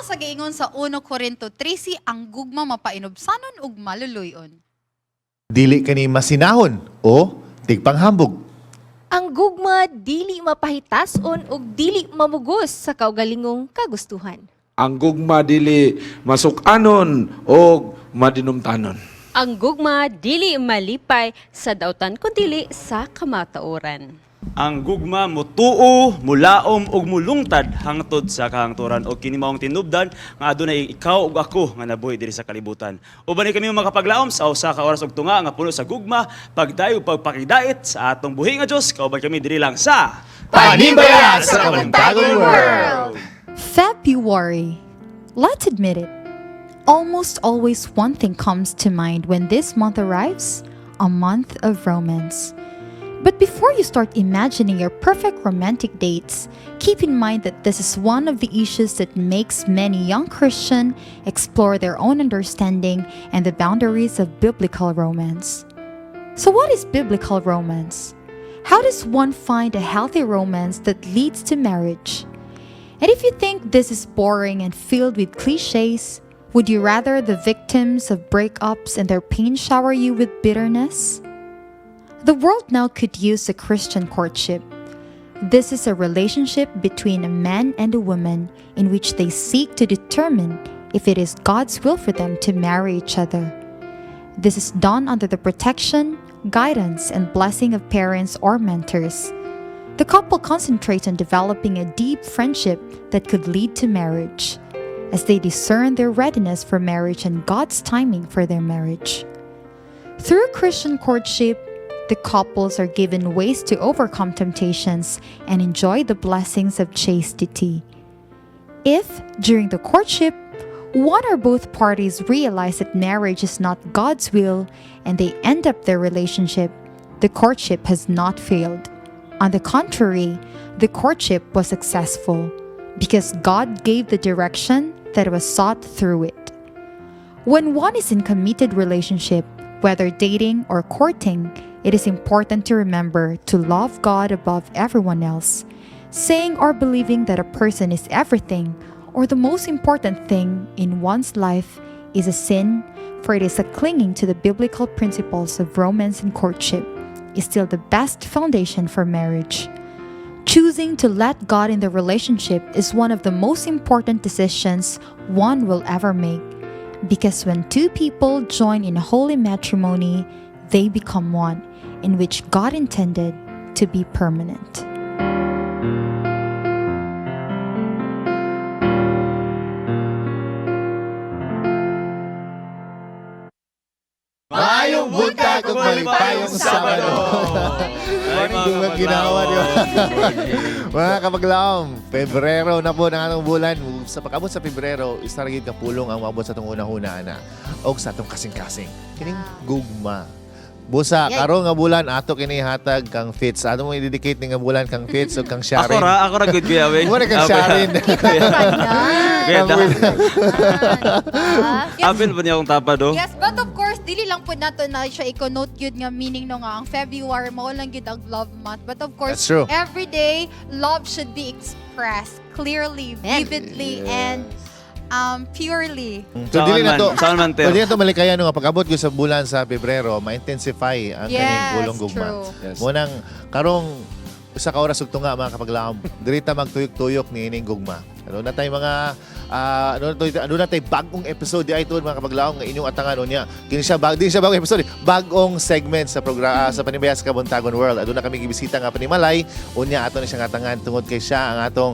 sa giingon sa 1 Corinto 13, ang gugma mapainubsanon ug maluluyon. Dili kani masinahon o tigpanghambog. Ang gugma dili mapahitason ug dili mamugos sa kaugalingong kagustuhan. Ang gugma dili masukanon o madinumtanon. Ang gugma dili malipay sa dautan kun dili sa kamataoran. Ang gugma mutuo, mulaom ug mulungtad hangtod sa kahangturan og kini maong tinubdan nga adunay ikaw ug ako nga nabuhi diri sa kalibutan. Uban ni kami makapaglaom sa usa ka oras og tunga nga puno sa gugma, pagdayo pagpakidait sa atong buhi nga Dios. Kauban kami diri lang sa Panimbaya sa Kabuntagon World! February. Let's admit it. Almost always one thing comes to mind when this month arrives, a month of romance. But before you start imagining your perfect romantic dates, keep in mind that this is one of the issues that makes many young Christian explore their own understanding and the boundaries of biblical romance. So what is biblical romance? How does one find a healthy romance that leads to marriage? And if you think this is boring and filled with cliches, would you rather the victims of breakups and their pain shower you with bitterness? The world now could use a Christian courtship. This is a relationship between a man and a woman in which they seek to determine if it is God's will for them to marry each other. This is done under the protection, guidance, and blessing of parents or mentors. The couple concentrates on developing a deep friendship that could lead to marriage, as they discern their readiness for marriage and God's timing for their marriage. Through Christian courtship, the couples are given ways to overcome temptations and enjoy the blessings of chastity. If, during the courtship, one or both parties realize that marriage is not God's will and they end up their relationship, the courtship has not failed. On the contrary, the courtship was successful because God gave the direction that was sought through it. When one is in committed relationship, whether dating or courting, it is important to remember to love God above everyone else. Saying or believing that a person is everything or the most important thing in one's life is a sin, for it is a clinging to the biblical principles of romance and courtship is still the best foundation for marriage. Choosing to let God in the relationship is one of the most important decisions one will ever make, because when two people join in holy matrimony, they become one, in which God intended to be permanent. Maayong buntag ug malipayong Sabado. Ay, mga Dugang ginawa, di ba? Mga kapaglaom, Pebrero na po ng atong bulan. Sa pag-abot sa Pebrero, isa ra gid ka pulong ang maabot sa atong una-una na og sa atong kasing-kasing. Kining gugma. Busa, karon nga bulan ato kini hatag kang Fitz. Ato mo i-dedicate ni nga bulan kang Fitz ug kang Sharon. Ako ra good kuya we. Wala kang Sharon. Kuya, Yes. Apil ba niya akong tapa do? Yes, but of course, dili lang po nato na siya i-connote yun nga meaning no nga ang February mao lang gyud ang love month. But of course, That's true. every day love should be expressed clearly, Amen. vividly, and purely. So dili na to. Saan man, So Ter? dili na to malikayan no nga pag-abot ko sa bulan sa Pebrero, ma-intensify ang Yes, kaning pulong gugma. true. Yes. Munang karong usa ka oras ug tunga mga kapaglaom, diri ta magtuyok-tuyok ni ining gugma. Ano na tay mga ano na to, ano na tay bagong episode di ay tuod mga kapaglaom nga inyong atangan unya. Kini siya bag di siya bagong episode, bagong segment sa programa sa Panimbaya sa Kabuntagon World. Aduna kami gibisita nga panimalay, unya ato na siyang atangan tungod kay siya ang atong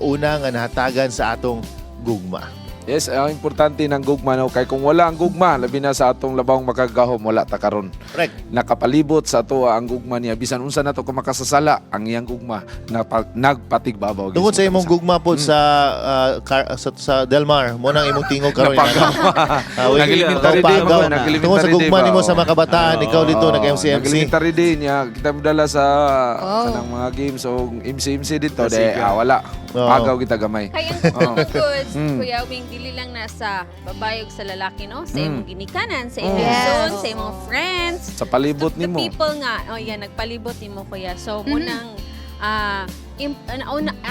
una nga nahatagan sa atong gugma. Yes, ang importante ng gugma no kay kung wala ang gugma labi na sa atong labawng makagahom wala ta karon. Correct. Nakapalibot sa ato ang gugma niya bisan unsa nato ka makasasala ang iyang gugma nagpatigbabaw. Tungod sa imong gugma po sa, sa Del Mar, mo nang imong tingog karon. Nag-elementary day Pagaw. ba? Nag-elementary Tungod sa day gugma ba? nimo sa mga kabataan, ikaw dito nag-MCMC. Nag-elementary day niya kita modala sa Oh. kanang mga games o MC-MC dito de Sige. wala. Oo. Pagaw kita gamay. Kaya ang Oo. goods, Kuya Wing, dili lang nasa babae ug sa lalaki, no? Sa imong ginikanan, sa imong Yes. son, sa imong friends. Sa palibot The nimo. people nga, oh yeah, nagpalibot nimo, kuya. So, munang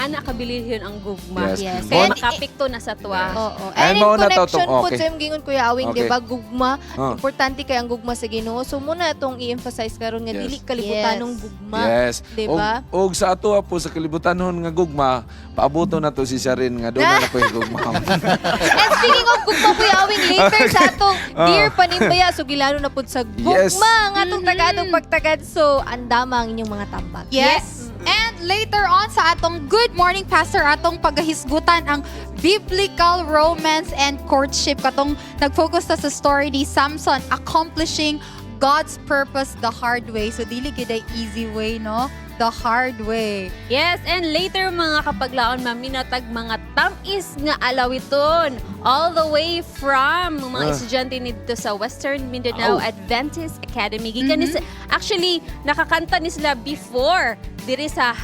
Ana kabilihin ang gugma. Yes. Yes. Kaya And- nakapikto na sa tuwa. Oo. And And in mauna to connection tong- po okay. sa imong gingon, Kuya Awing, di ba, gugma, importante kay ang gugma sa Ginoo. So muna itong i-emphasize karon nga dili kalibutanong gugma. Yes. Di ba? Og sa ato po sa kalibutanon nga gugma, paabuto na to si Sharin nga doon na ko yung gugma. And speaking of gugma, Kuya Awing, later sa atong Dear Panimbaya, so gilano na pud sa gugma ang atong tagadong pagtagad. So andama ang inyong mga tambag. Yes. And later on sa atong Good Morning Pastor, atong pagahisgutan ang biblical romance and courtship. Katong nag-focus ta sa story ni Samson accomplishing God's purpose the hard way. So dili gid ay easy way, no? The hard way. Yes, and later mga kapaglaon, maminatag mga tamis nga alawiton all the way from mga estudyante nito sa Western Mindanao Adventist Academy. Gikan ni actually nakakanta ni sila before diri sa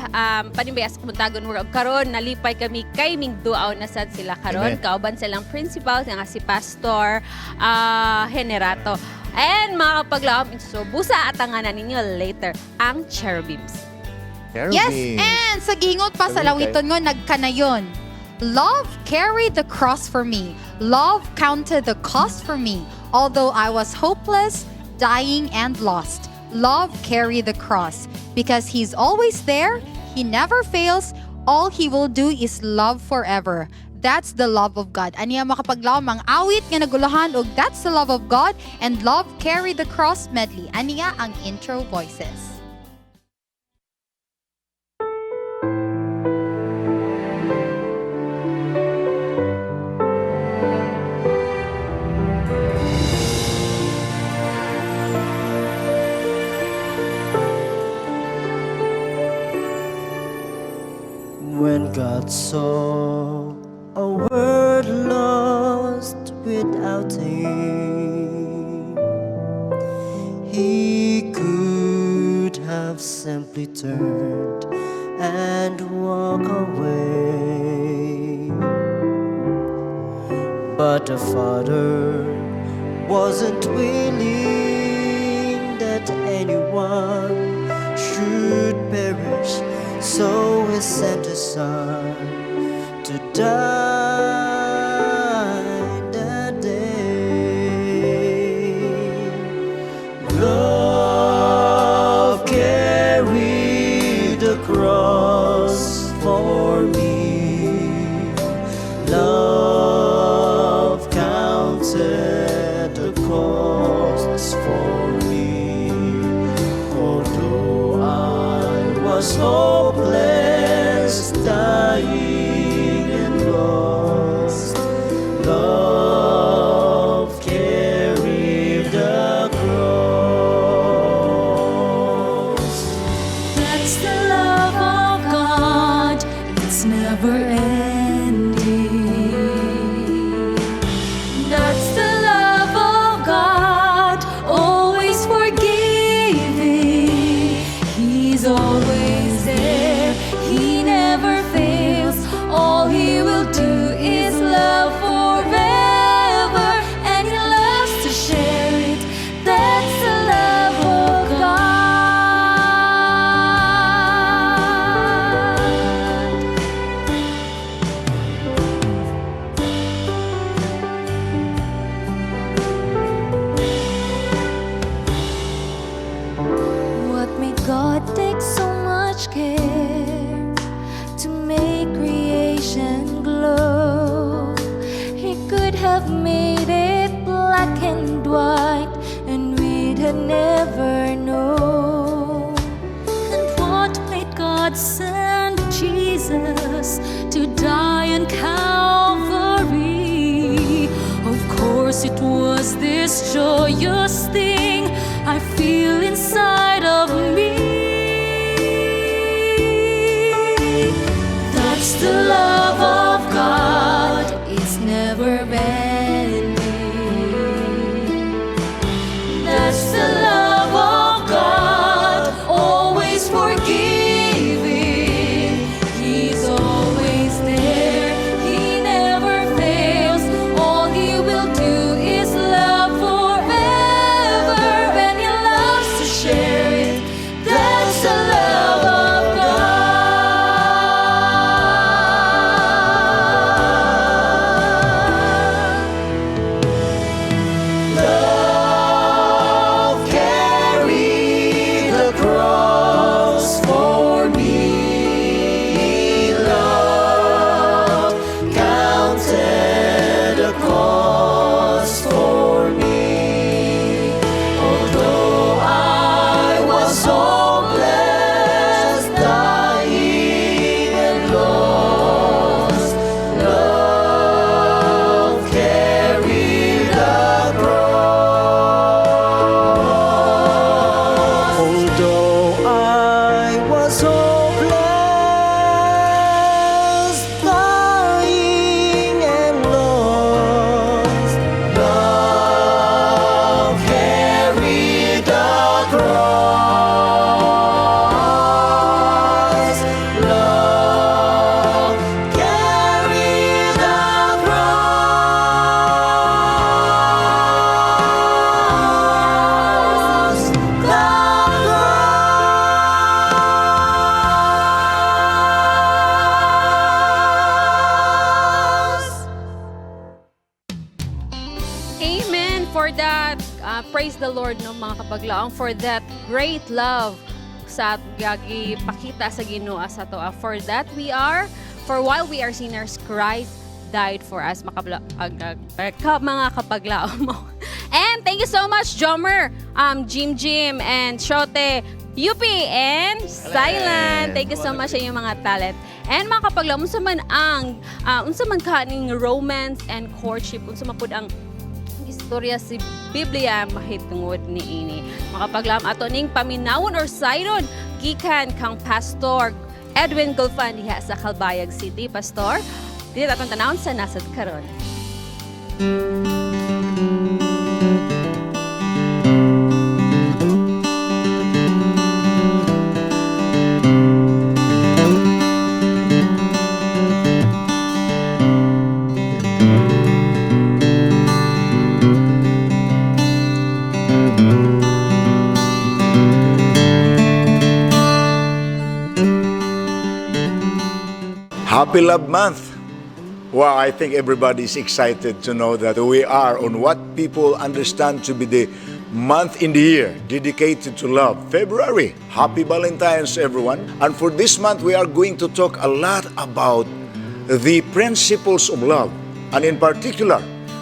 Panimbaya sa Kamuntagon World. Karon nalipay kami kay mingduaw na sad sila karon. Amen. Kauban silang principal nga si Pastor Generato. And mga kapaglaon, so busa atanganan ninyo later ang Cherubims. Yes, and sa gingot pa sa lawiton ngo nagkanayon. Love carried the cross for me. Love counted the cost for me. Although I was hopeless, dying and lost. Love carried the cross because he's always there. He never fails. All he will do is love forever. That's the love of God. Aniya makapaglaom ang awit nga nagulahan og That's the Love of God and Love Carry the Cross medley. Aniya ang intro voices. When God saw a world lost without Him, He could have simply turned and walk away. But the Father wasn't willing that anyone should perish, so He sent His Son to die that day. Love carried the cross for me. Love counted the costs for me. Although I was hopeless, dying and lost, love carried the cross. That's the love of God. It's never ending. That's the love of God, always forgiving. He's always there. He never fails. All he will do is love forever, and he loves to share it. That's the love of God. What made God take so much care to make creation glow? He could have made it black and white, and we'd have never known. And what made God send Jesus to die on Calvary? Of course, it was this joyous thing I feel inside of me. That's the love of God, it's never ending. That's the love of God, always forgiving. He's always there, He never fails. All He will do is love forever, and He loves to share it. That's the love of God. for that, praise the Lord, no, mga kapaglaom, for that great love sa gagi pakita sa Ginoo sa ato. For that we are, for while we are sinners, Christ died for us, mga kapaglaom mo. And thank you so much, Jomer, Jim Jim, and Shote, UP, and Silent. Thank you so much sa inyong mga talent. And mga kapaglaom, unsa man kaning romance and courtship, unsa man pud ang istorya si Biblia mahitungod ni ini? Makapaglaom, ato ning paminawon or sayron gikan kang Pastor Edwin Gulfan diha sa Calbayog City. Pastor, dili atong tanawon sa nasod karon. Happy Love Month! Well, I think everybody's excited to know that we are on what people understand to be the month in the year dedicated to love, February. Happy Valentine's, everyone. And for this month, we are going to talk a lot about the principles of love. And in particular,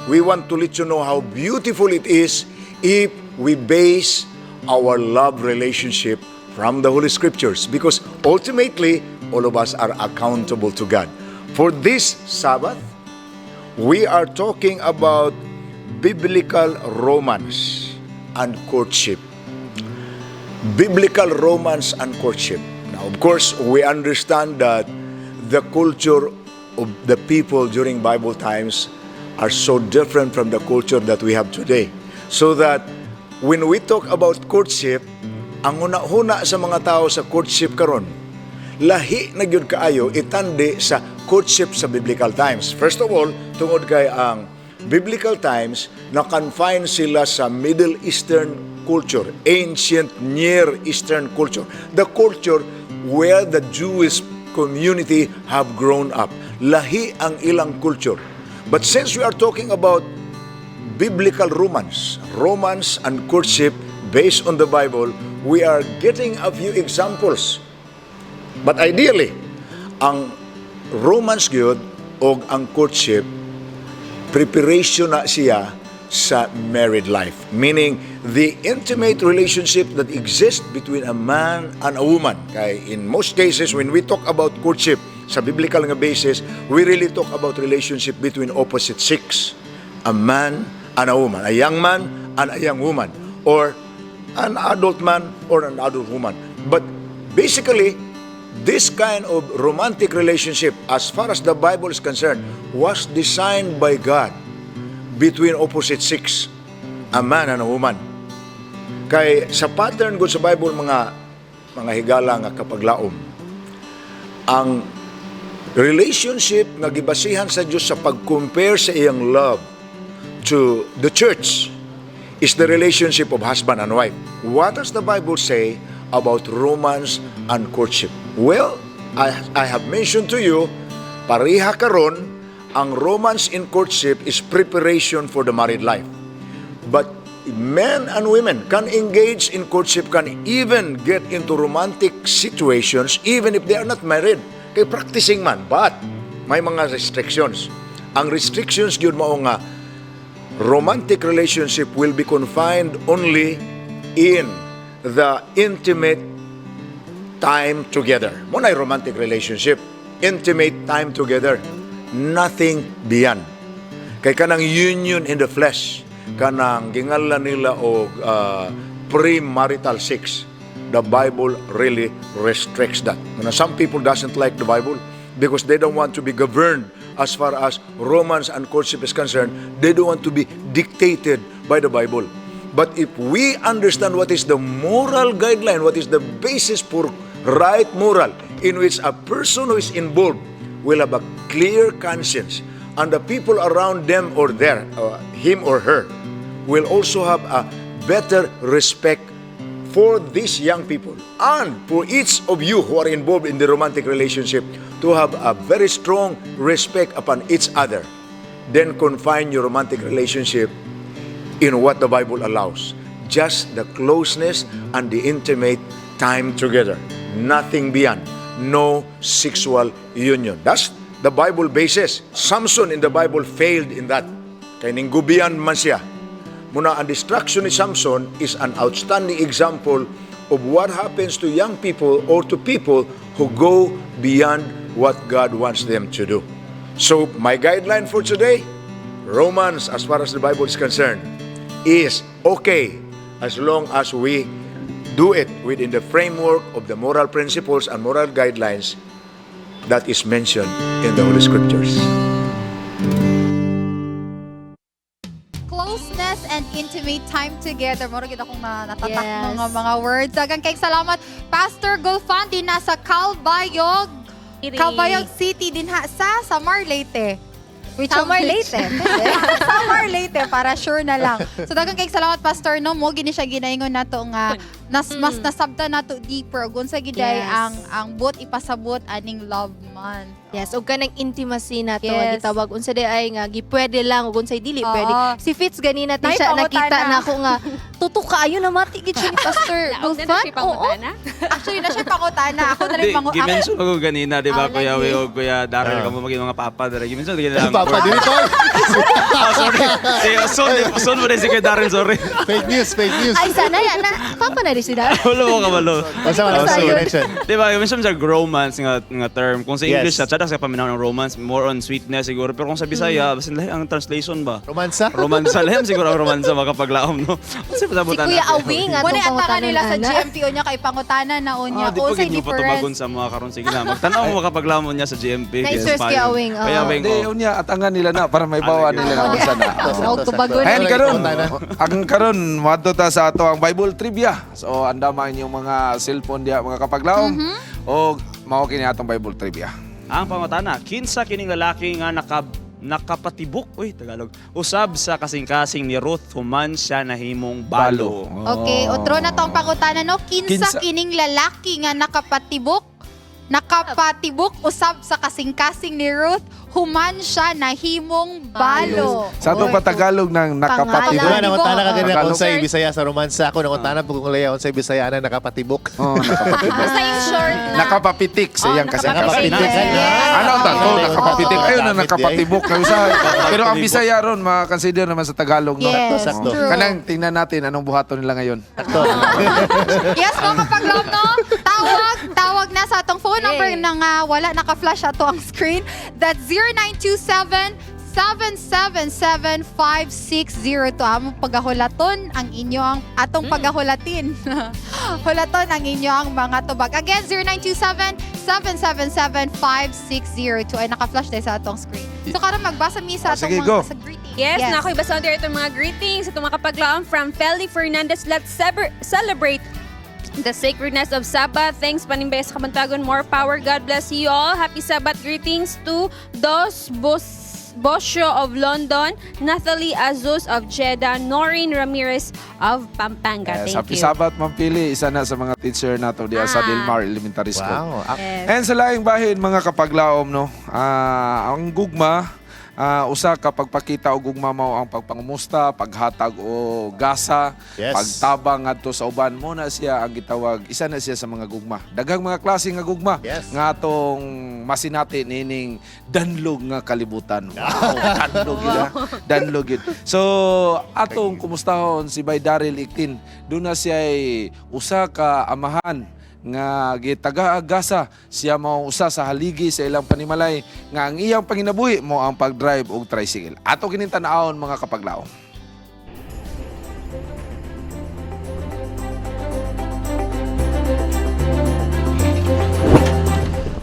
we want to let you know how beautiful it is if we base our love relationship from the Holy Scriptures, because ultimately, all of us are accountable to God. For this Sabbath, we are talking about biblical romance and courtship. Biblical romance and courtship. Now, of course, we understand that the culture of the people during Bible times are so different from the culture that we have today. So that when we talk about courtship, ang huna-huna sa mga tao sa courtship karon, lahi na gyud kaayo itandi sa courtship sa biblical times. First of all, tungod kay ang biblical times na-confine sila sa Middle Eastern culture, ancient Near Eastern culture, the culture where the Jewish community have grown up. Lahi ang ilang culture. But since we are talking about biblical romance, romance and courtship based on the Bible, we are getting a few examples. But ideally, ang romance gyud og ang courtship, preparation na siya sa married life. Meaning, the intimate relationship that exists between a man and a woman. Kay in most cases, when we talk about courtship, sa biblical nga basis, we really talk about relationship between opposite sex. A man and a woman. A young man and a young woman. Or an adult man or an adult woman. But basically, this kind of romantic relationship, as far as the Bible is concerned, was designed by God between opposite sex, a man and a woman. Kay sa pattern gud sa Bible, mga higala nga kapaglaom, ang relationship nga gibasihan sa Dios sa pag-compare sa iyang love to the church is the relationship of husband and wife. What does the Bible say about romance and courtship? Well, I have mentioned to you, pareha karon, ang romance in courtship is preparation for the married life. But men and women can engage in courtship, can even get into romantic situations even if they are not married. Kay practicing man, but may mga restrictions. Ang restrictions gyud mao nga romantic relationship will be confined only in the intimate time together. Mao na romantic relationship, intimate time together, nothing beyond. Kay kanang union in the flesh, kanang gingalan nila og premarital sex, the Bible really restricts that. Now, some people doesn't like the Bible because they don't want to be governed as far as romance and courtship is concerned. They don't want to be dictated by the Bible. But if we understand what is the moral guideline, what is the basis for right moral in which a person who is involved will have a clear conscience and the people around them or there, him or her, will also have a better respect for these young people and for each of you who are involved in the romantic relationship to have a very strong respect upon each other, then confine your romantic relationship in what the Bible allows. Just the closeness and the intimate time together. Nothing beyond. No sexual union. That's the Bible basis. Samson in the Bible failed in that. Kay ninggubian man siya. Muna, ang destruction ni Samson is an outstanding example of what happens to young people or to people who go beyond what God wants them to do. So, my guideline for today, romance, as far as the Bible is concerned, is okay as long as we do it within the framework of the moral principles and moral guidelines that is mentioned in the Holy Scriptures. Closeness and intimate time together. Moro gid akong natatak mga words. Daghang kay salamat, Pastor Gulfan din nasa Calbayog, City. Calbayog City din ha sa Samar Leyte. Which Samar of which? Leyte. Samar Leyte para sure na lang. So daghang kay salamat, Pastor, no, mo gini siya ginaingon nato nga nas mas nasabta nato deeper ug unsa gid ay ang buot ipasabot aning love month. Yes, ug kanang intimacy nato nga gitawag unsa di ay nga gipwede lang ug unsay dili pwede. Si Fitz ganina ti Nay, siya pangutana. nakita na ako nga tutok kaayo na mati gid siya ni Pastor Laog na Gulfan. na siya Oo. pangutana. Actually na siya pangutana. Ako na rin Di, pangu- gimension ko ganina, di ba, Ah, Kuya lagi. Weo, Kuya Daryl, kamo maging mga papa, dere. Gimension ganina ang Papa, dili tol. Ah, sorry. Si son, son mo rin si Kuya Daryl, sorry. Fake news, fake news. Ay sana ya na papa na rin sila. Wala mo kabalo. Basta wala Oh, sa sorry. mention. Di ba, mention sa romance nga term. Kung sa English, sa sa paminaw ng romance, more on sweetness siguro. Pero kung sa Bisaya, basin lahi ang translation ba? Romansa? Romansa, lahi siguro ang romansa makapaglaom, no? Kasi Si pasabutan Kuya natin. Awing Wala atong ataka pangutanon nila sa ana. GMPO niya kay pangutana na unya. Ah, di Kung pa unsay gid nyo difference. patubagon sa mga karon, sige na. Magtanaw mo makapaglaom niya sa GMP. Nice source, Kuya Awing, oo. Kuya Awing, Hindi, oh. unya atangan nila na para may bawa Ah, nila na unsa na. Oo. Huwag tubagon. Ayan karon, Pangutana. ang karon moadto ta sa ato ang Bible trivia. So andama inyong mga cellphone diha, mga kapaglaom. O mao kini atong Bible trivia. Ang pangutana, kinsa kining lalaki nga nakapatibok, uy, Tagalog, usab sa kasing-kasing ni Ruth human siya nahimong balo. Okay, otro na tong pangutana, no. Kinsa, Kinsa. kining lalaki nga nakapatibok usab sa kasing-kasing ni Ruth human siya nahimong balo. Sa atong patagalog ng nakapatibok. Diba, nangutana ka ganina Tagalog. kung sa Bisaya sa romansa ako, nangutana po kung laya unsay Bisaya na nakapatibok. Oh, nakapatibok. Basta yung short na. Nakapapitik sa iyang kasing-kasing. Nakapapitik. Yes. Ano ta to? Oo. Nakapapitik. Ayun na Gamit di ay. nakapatibok kayo sa. Pero ang Bisaya ron, ma-consider naman sa Tagalog, no. Yes, Sakto, sakto. true. Kanang tingnan natin anong buhaton nila ngayon. Sakto. Yes, mga kapaglaom, no? Tawag, tawag na sa atong phone number Hey. na nga wala naka-flash ato ang screen. That's 0927 777-5602. Among pagahulaton ang inyo ang atong pagahulatin. Hulaton ang inyo ang mga tubag. Again, 0927-777-5602. Ay, naka-flash tayo sa atong screen. So, karon magbasa mi sa Ah, atong sige, mga go. sa greetings. Yes, na ako'y basa dito itong mga greetings itong mga kapaglaom from Feli Fernandez. Let's celebrate the sacredness of Sabbath. Thanks, Panimbay sa Kabantagon. More power. God bless you all. Happy Sabbath greetings to Dos Bosio of London, Nathalie Azus of Jeddah, Noreen Ramirez of Pampanga. Yes, Thank happy you. Sabbath, Ma'am Pili. Isa na sa mga teacher nato diya sa Del Mar Elementary School. Wow. Yes. And sa laing bahin, mga kapaglaom, no, ang gugma, usa ka pagpakita og gugma mao ang pagpangumusta, paghatag o gasa, pagtabang ngadto sa uban mo na siya ang gitawag, isa na siya sa mga gugma. Daghang mga klase nga gugma nga atong masinati nining danlog nga kalibutan. Wow, danlog gid ah. Danlog gid. So atong kumustahon si Bay Daryl Iktin. Doon na siya usa ka amahan nga gitaga-agasa siya mao usa sa haligi sa ilang panimalay nga ang iyang panginabuhi mo ang pag-drive og tricycle. Ato kining tan-awon, mga kapaglaom.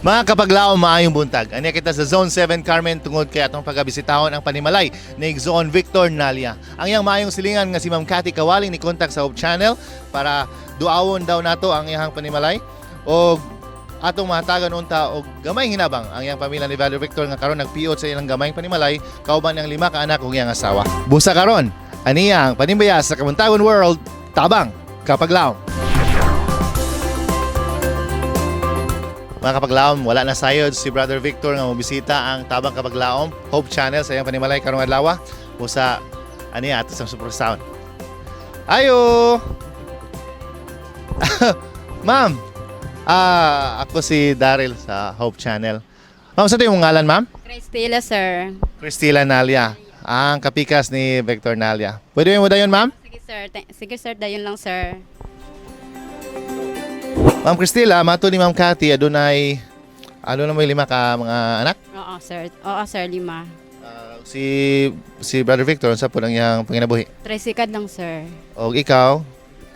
Mga kapaglaom, maayong buntag. Aniya kita sa Zone 7 Carmen tungod kay atong pagabisitahon ang panimalay ni Zone Victor Nalia. Ang iyang maayong silingan nga si Ma'am Cathy Kawaling ni contact sa Hope Channel para duawon daw nato ang iyang panimalay og atong mahatagan unta og gamay hinabang ang iyang pamilya ni Valerie Victor nga karon nagpiot sa ilang gamayng panimalay kauban ang lima ka anak ug iyang asawa. Busa karon, aniya ang panimbaya sa Kamuntagon World, Tabang Kapaglaom. Mga kapaglaom, wala na sayod si Brother Victor nga mobisita ang Tabang Kapaglaom Hope Channel sa iyang panimalay karong adlaw. Usa Ano yan, ato sa super sound. Ayo! Ma'am, ako si Daryl sa Hope Channel. Ma'am, sa yung ngalan, ma'am? Christila, sir. Christila Nalia. Ang kapikas ni Victor Nalia. Pwede mo dayon, ma'am? Sige, sir. Sige, sir. Dayon lang, sir. Ma'am Christila, mato ni Ma'am Cathy, adunay ano na may lima ka mga anak? Oo, sir. Oo, sir. Lima. Si si Brother Victor unsa po ang iyang panginabuhi? Tricycle lang, sir. Og ikaw,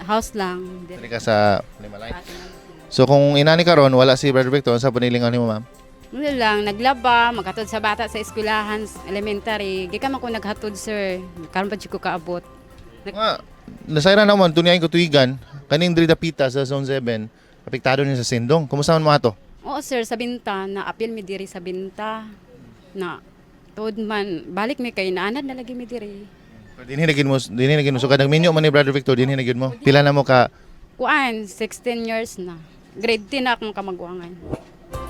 House lang. diri ka sa Limalay. So kung inani karon wala si Brother Victor, unsa po nilingaw nimo, ma'am? Ano lang, naglaba, maghatod sa bata sa eskwelahan, elementary. Gikan man ko naghatod, sir. Karon pa jud ko kaabot. Nga, nasayran naman tunay ko tuigan kaning diri dapita sa Zone 7, apektado ni sa Sindong. Kumusta man mo ato? Oo, sir, sa binta. Na-appeal mi diri sa binta. Na, tuod man, balik mi kay naanad na lagi mi diri. Pero dinhi na gid mo so kadang minyo man ni Brother Victor, dinhi na gid mo. Pila na mo ka? Kuan, 16 years na. Grade 10 na akong kamagwangan.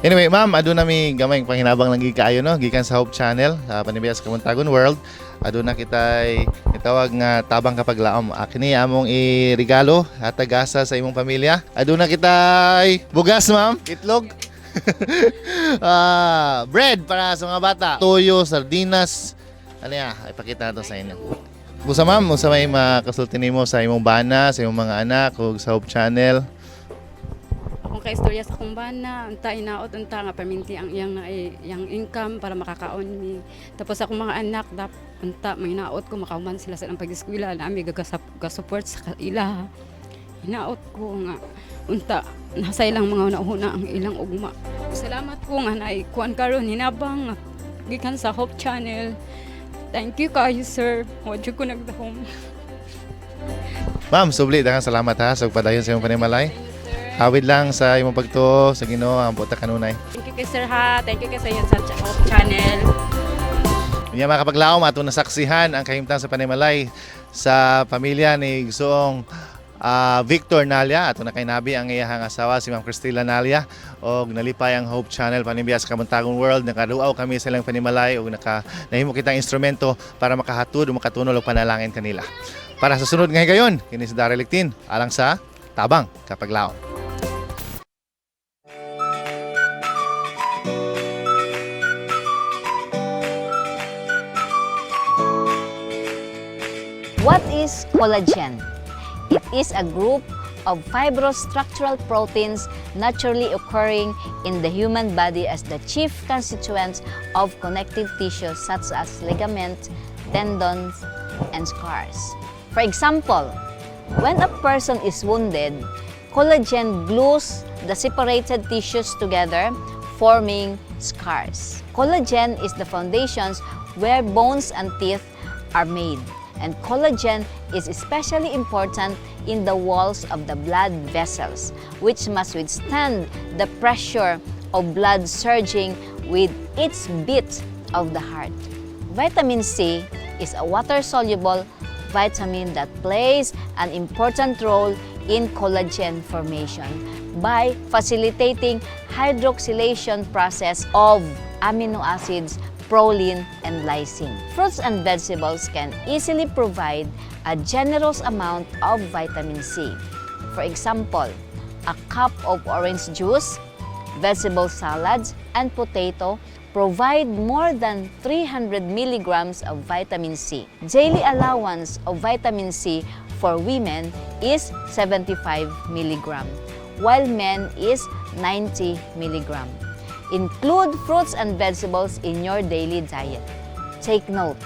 Anyway, ma'am, aduna mi gamay panghinabang lang gid kaayo no, gikan sa Hope Channel sa Panibiyas Kamuntagon World. Aduna kitay gitawag nga tabang kapaglaom. Kini among iregalo at tagasa sa imong pamilya. Aduna kitay bugas, ma'am, itlog. Bread para sa mga bata. Toyo, sardinas. Ano ya, ipakita nato sa inyo. Busa ma'am, unsa may makasulti nimo sa imong bana, sa imong mga anak ug sa Hope Channel? Akong kaistorya sa akong bana, unta inaot unta nga paminti ang iyang na iyang income para makakaon mi. Tapos akong mga anak dap unta mahinaot ko makauman sila sa ilang pag-eskwela na ami gagasupport sa ila. Hinaot ko nga unta nasa ilang mga una-una ang ilang ugma. Salamat ko nga naay kuan karon hinabang nga gikan sa Hope Channel. Thank you kayo, sir. Wa jud ko nagdahom. Ma'am, subli daghang salamat ha sa pagpadayon sa imong panimalay. Hawid lang sa imong pagtuo sa Ginoo ang buta kanunay. Thank you kay sir ha. Thank you kay sa inyo sa Hope Channel. Unya mga kapaglaom, atong nasaksihan ang kahimtang sa panimalay sa pamilya ni Gsoong Victor Nalia. Ato na kay nabi ang iyahang asawa si Ma'am Christila Nalia og nalipay ang Hope Channel Panimbiya sa Kamuntagon World. Nakaduaw kami sa ilang panimalay og naka nahimo kitang instrumento para makahatod o makatunol og panalangin kanila. Para sa sunod nga higayon, kini si Daryl Lictin alang sa Tabang Kapaglaom. What is collagen? It is a group of fibrostructural proteins naturally occurring in the human body as the chief constituents of connective tissue such as ligament, tendons, and scars. For example, when a person is wounded, collagen glues the separated tissues together, forming scars. Collagen is the foundations where bones and teeth are made. And collagen is especially important in the walls of the blood vessels, which must withstand the pressure of blood surging with each beat of the heart. Vitamin C is a water-soluble vitamin that plays an important role in collagen formation by facilitating hydroxylation process of amino acids, proline, and lysine. Fruits and vegetables can easily provide a generous amount of vitamin C. For example, a cup of orange juice, vegetable salads, and potato provide more than 300 milligrams of vitamin C. Daily allowance of vitamin C for women is 75 milligram, while men is 90 milligram. Include fruits and vegetables in your daily diet. Take note,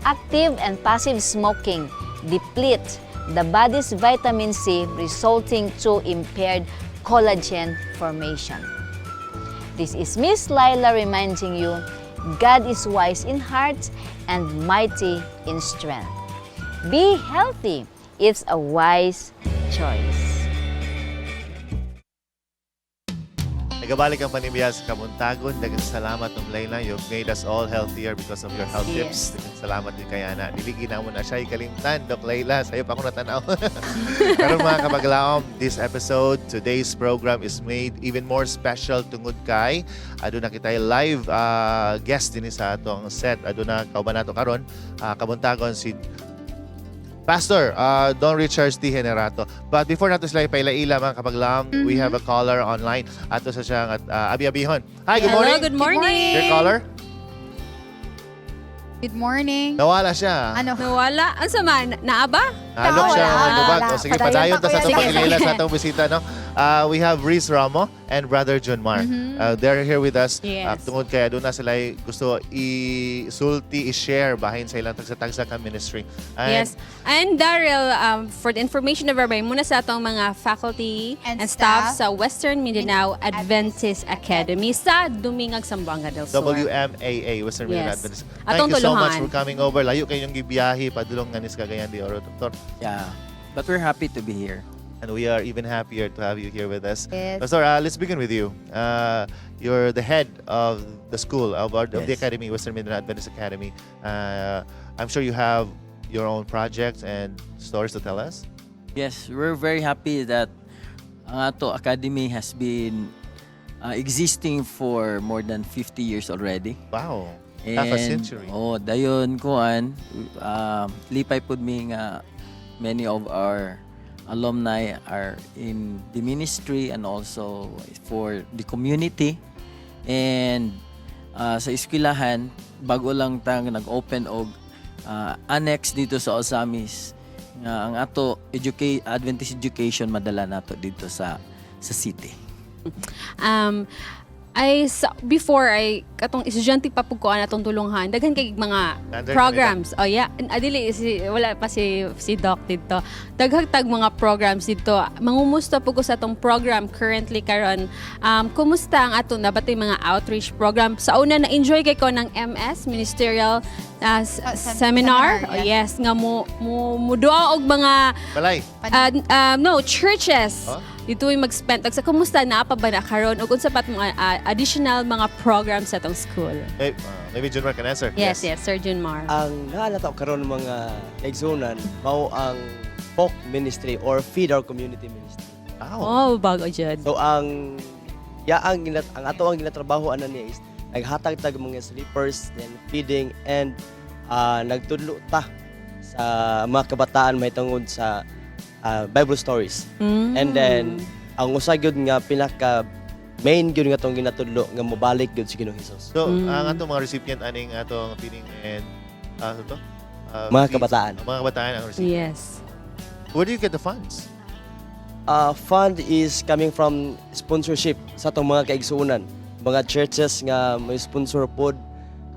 active and passive smoking deplete the body's vitamin C, resulting to impaired collagen formation. This is Miss Lila reminding you, God is wise in heart and mighty in strength. Be healthy. It's a wise choice. Nagabalik ang Panimbiya sa Kamuntagon. Daghang salamat, Ma'am Layla. You've made us all healthier because of your health tips. Daghang salamat din kay Ana. Dili gina mo na siya ikalimtan. Doc Layla, sa'yo pa ako natanaw. Pero mga kapaglaom, this episode, today's program is made even more special tungod kay aduna kitay live guest din sa atong set. Aduna kauban nato karon kabuntagon si Pastor Don Richards T. Generato. But before nato sila ipaila-ila, mga kapaglaom, we have a caller online. Ato sa siyang at abi-abihon. Hi, good Hello, morning. good morning. Your caller? Good morning. Nawala siya. Ano? Nawala. Ang sama, naa ba? Halok siya, Wala. mga lubag. Wala. O, sige, Padayon padayon pa, ta sa kuya. atong Sige, pagilila sige. sa atong bisita. No? We have Reese Ramo and Brother Junmar. They're here with us. Yes. Tungod kaya doon na sila gusto i-sulti, i-share bahin sa ilang tagsa-tagsa ka ministry. And Yes. And Daryl, for the information of everybody, muna sa atong mga faculty And and staff staff sa Western Mindanao Adventist Academy sa Dumingag, Zamboanga del Sur. WMAA, Western Mindanao Yes. Adventist. Thank Atong you so much tuluhan. for coming over. Layo kayong gibiyahe padulong nga ni sa Cagayan de Oro, Doktor. Yeah, but we're happy to be here. And we are even happier to have you here with us. Yes. Pastor, let's begin with you. You're the head of the school, of the Yes. academy, Western Mindanao Adventist Academy. I'm sure you have your own projects and stories to tell us. Yes, we're very happy that ang ato academy has been existing for more than 50 years already. Wow. Half a century. Oh, dayon kuan, lipay pud mi nga many of our alumni are in the ministry and also for the community. And sa eskwelahan, bago lang tang nag-open og annex dito sa Ozamis nga ang ato Adventist education madala nato dito sa city. Ay sa, before ay katong estudyante pa pud ko atong tulunghan, daghan kay mga Under programs. Oh yeah, adili si wala pa si Doc dito. Daghang tag mga programs dito. Mangumusta pud ko sa atong program currently karon. Kumusta ang ato na batay mga outreach program? Sa una, na enjoy kay ko ng MS ministerial seminar. Seminar, Oh, yes, nga mo duwa og mga Balay. No, churches. Huh? Dito yung mag-spend. Sa kumusta na pa ba na karon ug unsa pat mga additional mga programs sa atong school? Hey, maybe Junmar can answer. Yes, Sir Junmar. Ang naalata ko karon, mga kaigsunan, mao ang folk ministry or Feed Our Community ministry. Wow. Oh, bago jud. So ang ya ang ginat ang ato ang ginatrabaho ana niya is naghatag tag mga slippers, then feeding and nagtudlo ta sa mga kabataan may tungod sa Bible stories. And then ang usa gyud nga pinaka main gyud nga tong ginatudlo nga mobalik gyud si Ginoong Hesus. So, ang atong mga recipient aning atong feeding and ano to? Mga kabataan. Mga kabataan ang recipient. Yes. Where do you get the funds? Fund is coming from sponsorship sa atong mga kaigsuonan, mga churches nga may sponsor pod.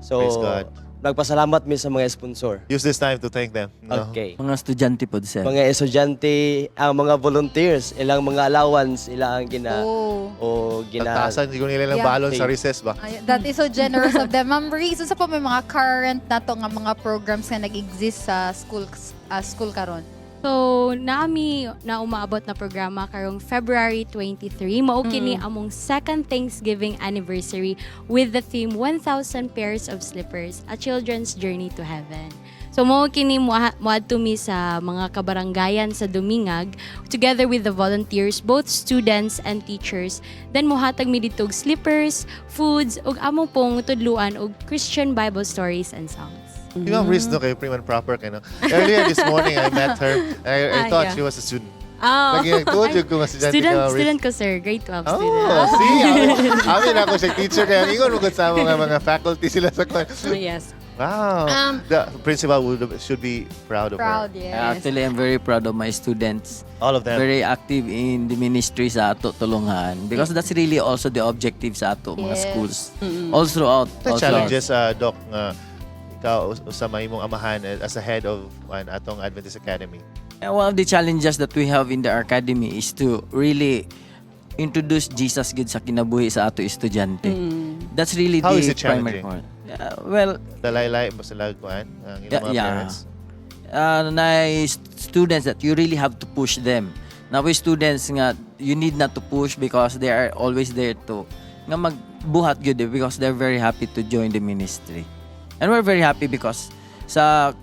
So Praise God. Nagpasalamat mi sa mga sponsor. Use this time to thank them. No? Okay. Mga estudyante pod, sir. Mga estudyante, ang mga volunteers, ilang mga allowance, ila ang gina o gina Tagtasan siguro nila ng balon sa recess ba? Ay, that is so generous of them. Ma'am Reese, unsa pa may mga current nato nga mga programs nga nag-exist sa school karon? So, nami na umaabot na programa karong February 23. Mao kini among second Thanksgiving anniversary with the theme 1,000 Pairs of Slippers, A Children's Journey to Heaven. So mao kini moadto mi sa mga kabaranggayan sa Dumingag together with the volunteers, both students and teachers. Then mohatag mi didto og slippers, foods ug amo pong tudluan og Christian Bible stories and songs. Di ba, Reese, no, kayo prim and proper kayo, no? Earlier this morning, I met her. I thought she was a student. Oh. Lagi nagtuod yung kung estudyante Student, ka, Reese. student ko, sir, grade 12 Oh, student. see? Amin ako siya teacher kaya ingon mo sa mga faculty sila sa kwan. Yes. Wow. The principal should be proud of her. Proud, yes. Actually, I'm very proud of my students. All of them. Very active in the ministry sa ato tulungan because that's really also the objective sa ato mga schools. All throughout. The All throughout. challenges, Doc, nga ikaw sa mahimong amahan as a head of atong Adventist Academy. And one of the challenges that we have in the academy is to really introduce Jesus gid sa kinabuhi sa ato estudyante. That's really How the is it primary challenging? point. Yeah, well, Dalaylay mo sila kuan ang ilang mga parents. Na students that you really have to push them. Now with students nga you need not to push because they are always there to nga magbuhat gyud eh, because they're very happy to join the ministry. And we're very happy because sa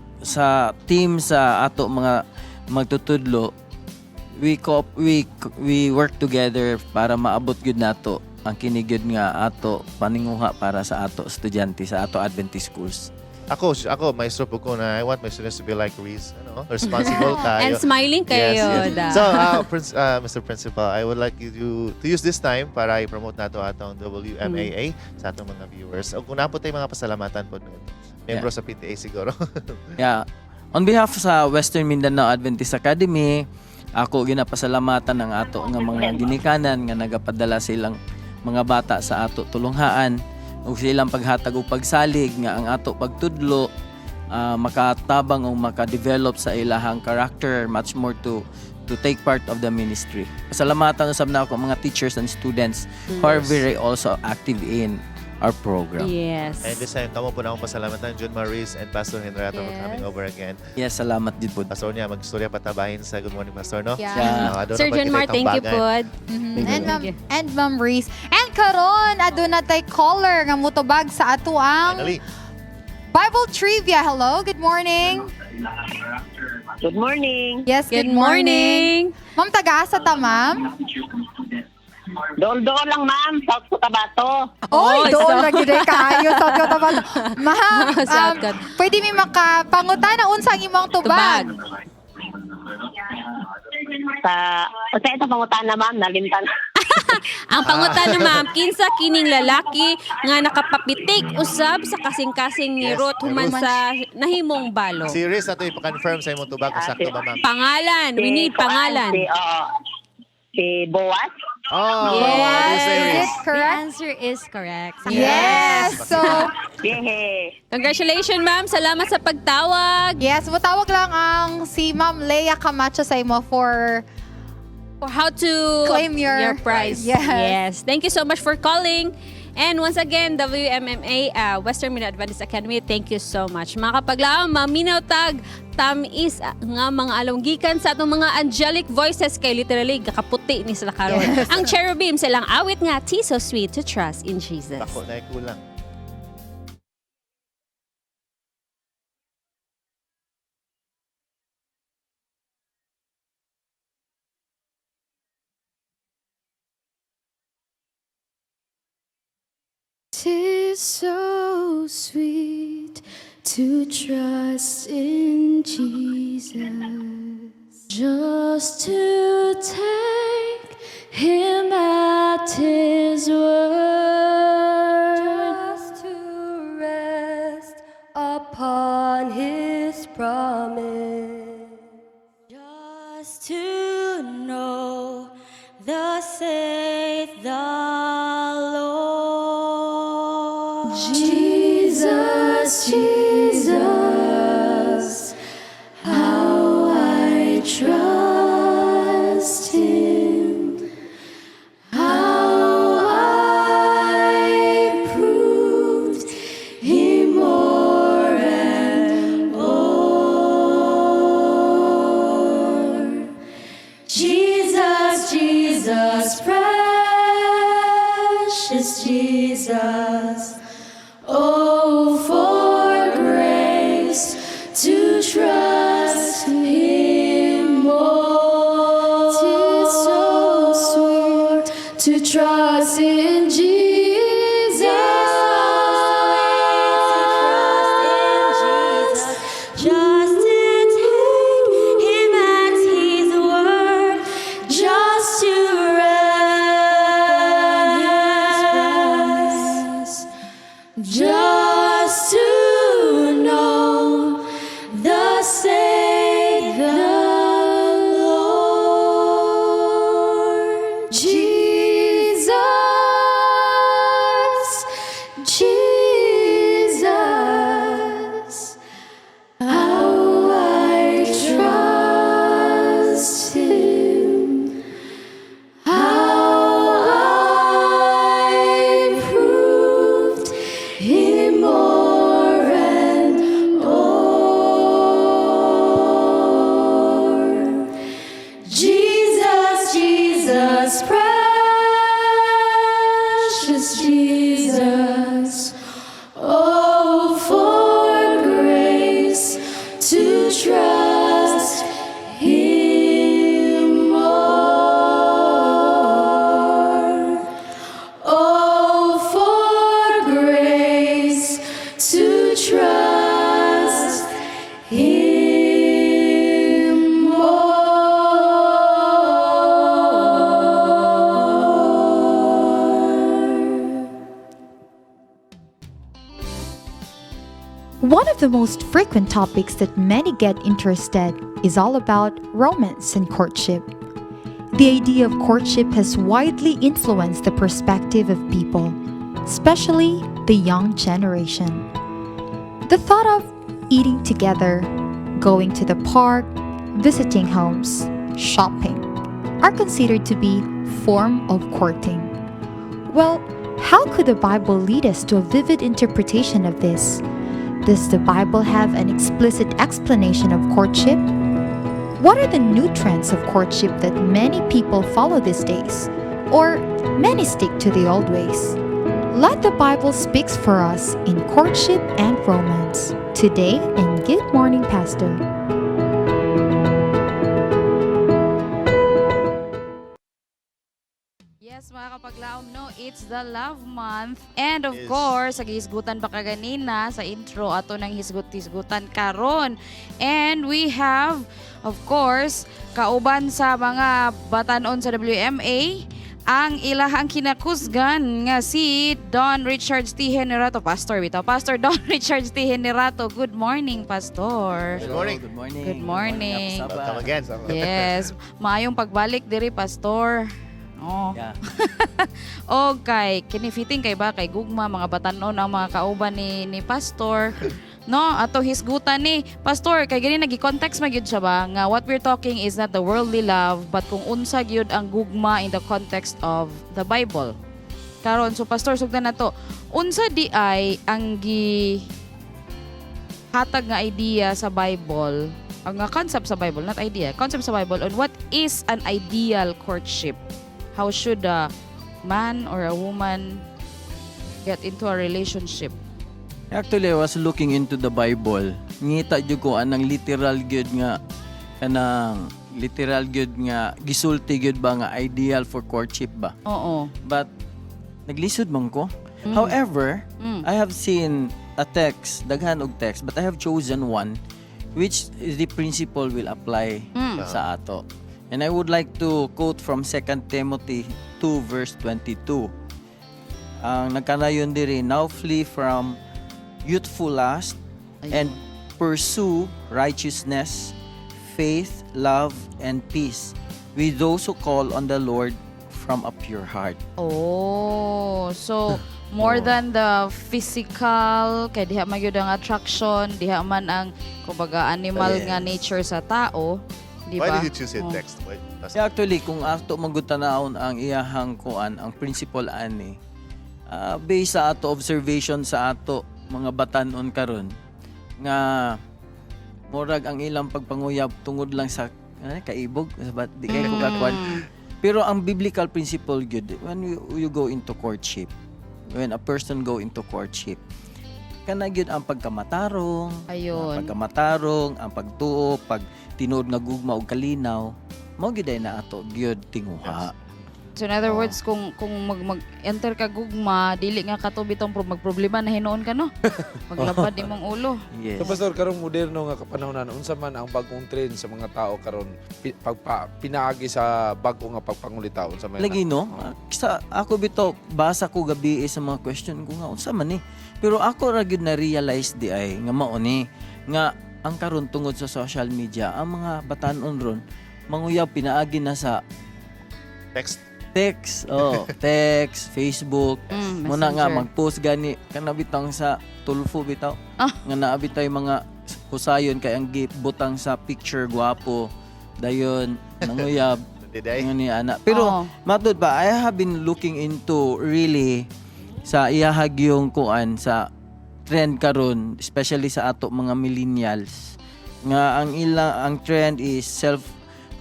team sa ato mga magtutudlo, we work together para maabot gyud nato ang kini gyud nga ato paninguha para sa ato estudyante sa ato Adventist schools. Ako, maestro po ko na I want my students to be like Reese, ano, responsible tayo. And smiling kayo. Yes. Da. So, Mr. Principal, I would like you to use this time para i-promote nato atong WMAA sa atong mga viewers. O kung naa po tayo mga pasalamatan po, membro sa PTA siguro. Yeah. On behalf sa Western Mindanao Adventist Academy, ako ginapasalamatan ang ato nga mga ginikanan nga nagapadala silang mga bata sa ato tulunghaan ug silang paghatag og pagsalig nga ang ato pagtudlo makatabang o maka-develop sa ilahang character much more to take part of the ministry. Pasalamatan usab na ako ang mga teachers and students who are very also active in our program. Yes. And this time, kamo po na akong pasalamatan, June Maris and Pastor Henrietta for Yes. coming over again. Yes, salamat din po. Pastor niya, magstorya patabahin sa Good Morning Pastor, no? Yeah. Yeah. Doon Sir na John Mar, pagkita thank you tambagan. pod. And Ma'am and Ma'am Reese. And karon aduna tay caller nga mutubag sa ato ang Finally. Bible trivia. Hello, good morning. Good morning. Yes, good, Good morning. Ma'am, taga-asa ta, ma'am? Dool-dool lang, ma'am. South Cotabato. Oy, Oh, doon lagi day kaayo sa Cotabato. Ma'am, South Cot. pwede mi makapangutana unsa ang imong tubag? Tubag. Sa, sa ito pangutana, ma'am. Nalimtan. Ang pangutana, ma'am, kinsa kining lalaki nga nakapapitik usab sa kasing-kasing ni Yes, Ruth human Ruth. sa nahimong balo. Si Riz, ato ipa-confirm sa imong tubag kung sakto ba, ma'am? Pangalan, we need Kuan, pangalan. Si, oo. Si Boaz. Oh, Yes. yes. Is Riz. it correct? The answer is correct. Yes. So, Yehey. Congratulations, ma'am. Salamat sa pagtawag. yes, mutawag lang ang si Ma'am Leia Camacho sa imo for For how to Claim your prize. Yes. Yes. Thank you so much for calling. And once again, WMMA, Western Mindanao Adventist Academy, thank you so much. Mga kapaglaom, maminaw tag, tamis nga mga alonggikan sa atong mga angelic voices kay literally gakaputi ni sila karon. Yes. Ang cherubim silang awit nga, 'Tis so sweet to trust in Jesus. Ako, na kulang. 'Tis so sweet to trust in Jesus, just to take him at his word, just to rest upon his promise, just to know thus saith the Lord. Jesus, Jesus, how I trust him, how I proved him more and more. Jesus, Jesus, precious Jesus. Oh, for grace to trust him more. 'Tis so sweet to trust in Jesus. Just to take him at his word, Just to rest, just One of the most frequent topics that many get interested is all about romance and courtship. The idea of courtship has widely influenced the perspective of people, especially the young generation. The thought of eating together, going to the park, visiting homes, shopping are considered to be form of courting. Well, how could the Bible lead us to a vivid interpretation of this? Does the Bible have an explicit explanation of courtship? What are the new trends of courtship that many people follow these days? Or many stick to the old ways? Let the Bible speaks for us in courtship and romance. Today in Good Morning Pastor. Yes, mga kapaglaom, no, it's the love month. And of course, sa gihisgutan pa kaganina sa intro, ato nang hisgut-hisgutan karon. And we have, of course, kauban sa mga batanon sa WMA, ang ilahang kinakusgan nga si Don Richard T. Generato. Pastor, bitaw. Pastor Don Richard T. Generato. Good morning, Pastor. Good morning. Good morning. Good morning. Welcome again. Yes. Maayong pagbalik diri, Pastor. Oh. Yeah. Okay, kini fitting kay ba kay gugma mga batanon ang mga kauban ni Pastor. No, ato hisgutan ni Pastor kay gani nagi-context man gyud siya ba nga what we're talking is not the worldly love but kung unsa gyud ang gugma in the context of the Bible. Karon, so Pastor, sugdan na to. Unsa di ay ang gi hatag nga idea sa Bible, ang nga concept sa Bible, not idea, concept sa Bible on what is an ideal courtship? How should a man or a woman get into a relationship? Actually, I was looking into the Bible. Ngita jud ko anang literal gyud nga kanang literal gyud nga gisulti gyud ba nga ideal for courtship ba. Oo. But naglisod man ko. However, I have seen a text, daghan og text, but I have chosen one which the principle will apply sa ato. And I would like to quote from 2 Timothy 2 verse 22. Ang nagkanayon diri, "Now flee from youthful lust and pursue righteousness, faith, love, and peace with those who call on the Lord from a pure heart." Oh, so more than the physical, kay diha man gyud ang attraction, diha man ang kumbaga animal nga nature sa tao, di Why ba? did you choose a Oh. text? Why? Yeah, actually, kung ato man tanawon ang iyahang kuan, ang principle ani, based sa ato observation sa ato mga batanon karon nga murag ang ilang pagpanguyab tungod lang sa kaibog ba, di kay ko kakuan. Pero ang biblical principle gyud when you go into courtship, when a person go into courtship, kana gyud ang pagkamatarong, Ayun. ang pagkamatarong, ang pagtuo, pag tinuod nga gugma og kalinaw, mao gyud ay na ato gyud tinguha. So in other words, kung mag-enter ka gugma, dili nga kato bitong magproblema na hinuon ka, no? Maglapad imong ulo. Yes. So Pastor, karong moderno nga kapanahonan, unsa man ang bagong trend sa mga tao karon pinaagi sa bag-o nga pagpangulitaw, unsa man? Lagi, no? Sa ako bitaw basa ko gabi sa mga question ko nga unsa man ni. Pero ako ra gyud na realize di ay nga mao ni nga ang karon tungod sa social media ang mga batanon ron manguyab pinaagi na sa Text. Text, oh, text, Facebook. Muna nga Messenger. mag-post gani kana bitang sa Tulfo bitaw. Nga naa bitay mga husayon kay ang butang sa picture gwapo. Dayon nanguyab. Diday. Nga ni ana. Pero matud ba, I have been looking into really sa iyahag yung kuan sa trend karon, especially sa ato mga millennials nga ang ila ang trend is self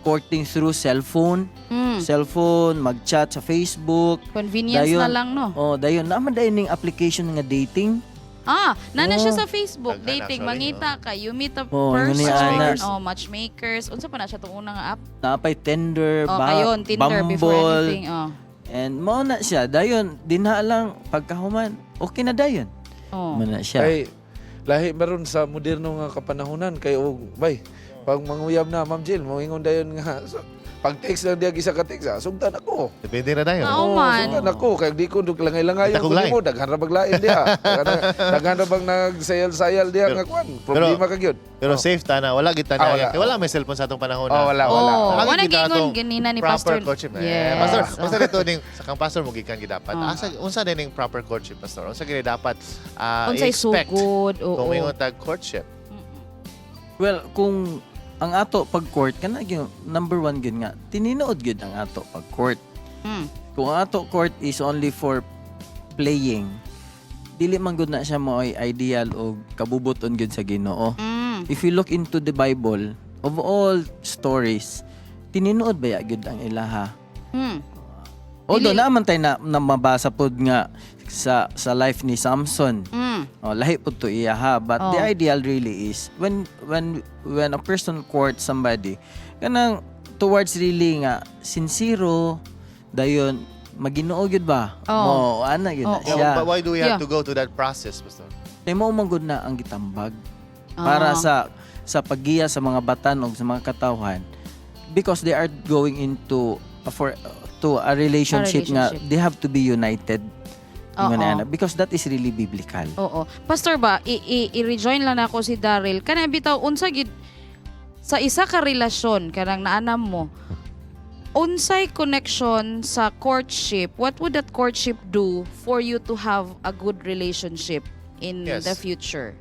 courting through cellphone. Cellphone, mag-chat sa Facebook. Convenience Dayon, na lang, no? Oh, dayon naman dayon ning application nga dating. Ah, nana siya Oh. sa Facebook, Daghan, dating, actually, mangita ka, you meet a Oh, yun person, ni ana. oh, matchmakers. Unsa pa na siya tong unang app? Napay Tinder, Oh, kayon, Tinder before Bumble. anything. Oh. And mao na siya. Dayon dinha lang pagkahuman, okay na dayon. Oh. Mao na siya. Kay lahi meron sa moderno nga kapanahonan kay og bay pag manguyab na, Ma'am Jill, moingon dayon nga so, Pag text lang diya isa ka text, ah, sugtan ako. Depende na tayo. Oo man. Sugtan ako kay di ko langay-langay Kita ko kong lain. nimo, daghan ra baglain diha. Daghan ra bang nagsayal-sayal diha nga kuan. Problema ka gyud. Pero safe ta na, wala gid ta Ah, na. wala. Kay wala may cellphone sa atong panahon. Oh, wala, wala. Oo. Ang Wala gid gingon atong ganina ni proper Pastor. courtship. Eh, Yes. Pastor, pastor ito ning sa kang pastor mo gikan gid dapat. Oh. Asa unsa din ning proper courtship, pastor? Unsa gid dapat Unsay i-expect sugod, oo. kung moingon tag courtship? Well, kung ang ato pag-court kana gyud number one gyud nga tininood gyud ang ato pag-court. Kung ang ato court is only for playing, dili man gud na siya mo ay ideal o kabubuton gyud sa Ginoo. If you look into the Bible, of all stories, tininood ba ya gyud ang ilaha? Although naaman tayo na mabasa pod nga sa life ni Samson. Oh, lahi pod to iya ha, but the ideal really is when a person courts somebody kanang towards really nga sincero, dayon maginoo gyud ba? Oh. Mo ana gyud na Yeah, siya. but why do we have to go to that process, pastor? Kay mao man gud na ang gitambag para sa paggiya sa mga batanog, sa mga katawhan, because they are going into a, for to a relationship, nga relationship. they have to be united. Ingon na, because that is really biblical. Oo. Pastor ba, i-rejoin lang nako si Daryl. Kana bitaw unsa gid sa isa ka relasyon kanang naanam mo, unsay connection sa courtship? What would that courtship do for you to have a good relationship in the future?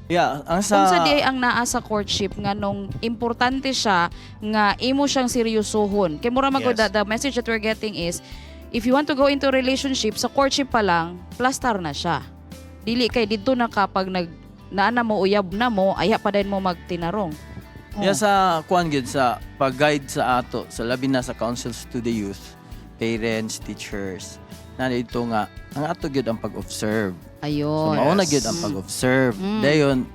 Yeah, ang sa Unsa di ay ang naa sa courtship nga nung importante siya nga imo siyang seryosohon? Kay mura magud the message that we're getting is if you want to go into a relationship, sa courtship pa lang, plastar na siya. Dili kay didto na kapag nag naa na mo, uyab na mo, aya pa din mo magtinarong. Oh. Yeah, sa kuan gyud sa pag-guide sa ato, sa labi na sa councils to the youth, parents, teachers, na dito nga ang ato gyud ang pag-observe. So mao na gyud ang pag-observe. Dayon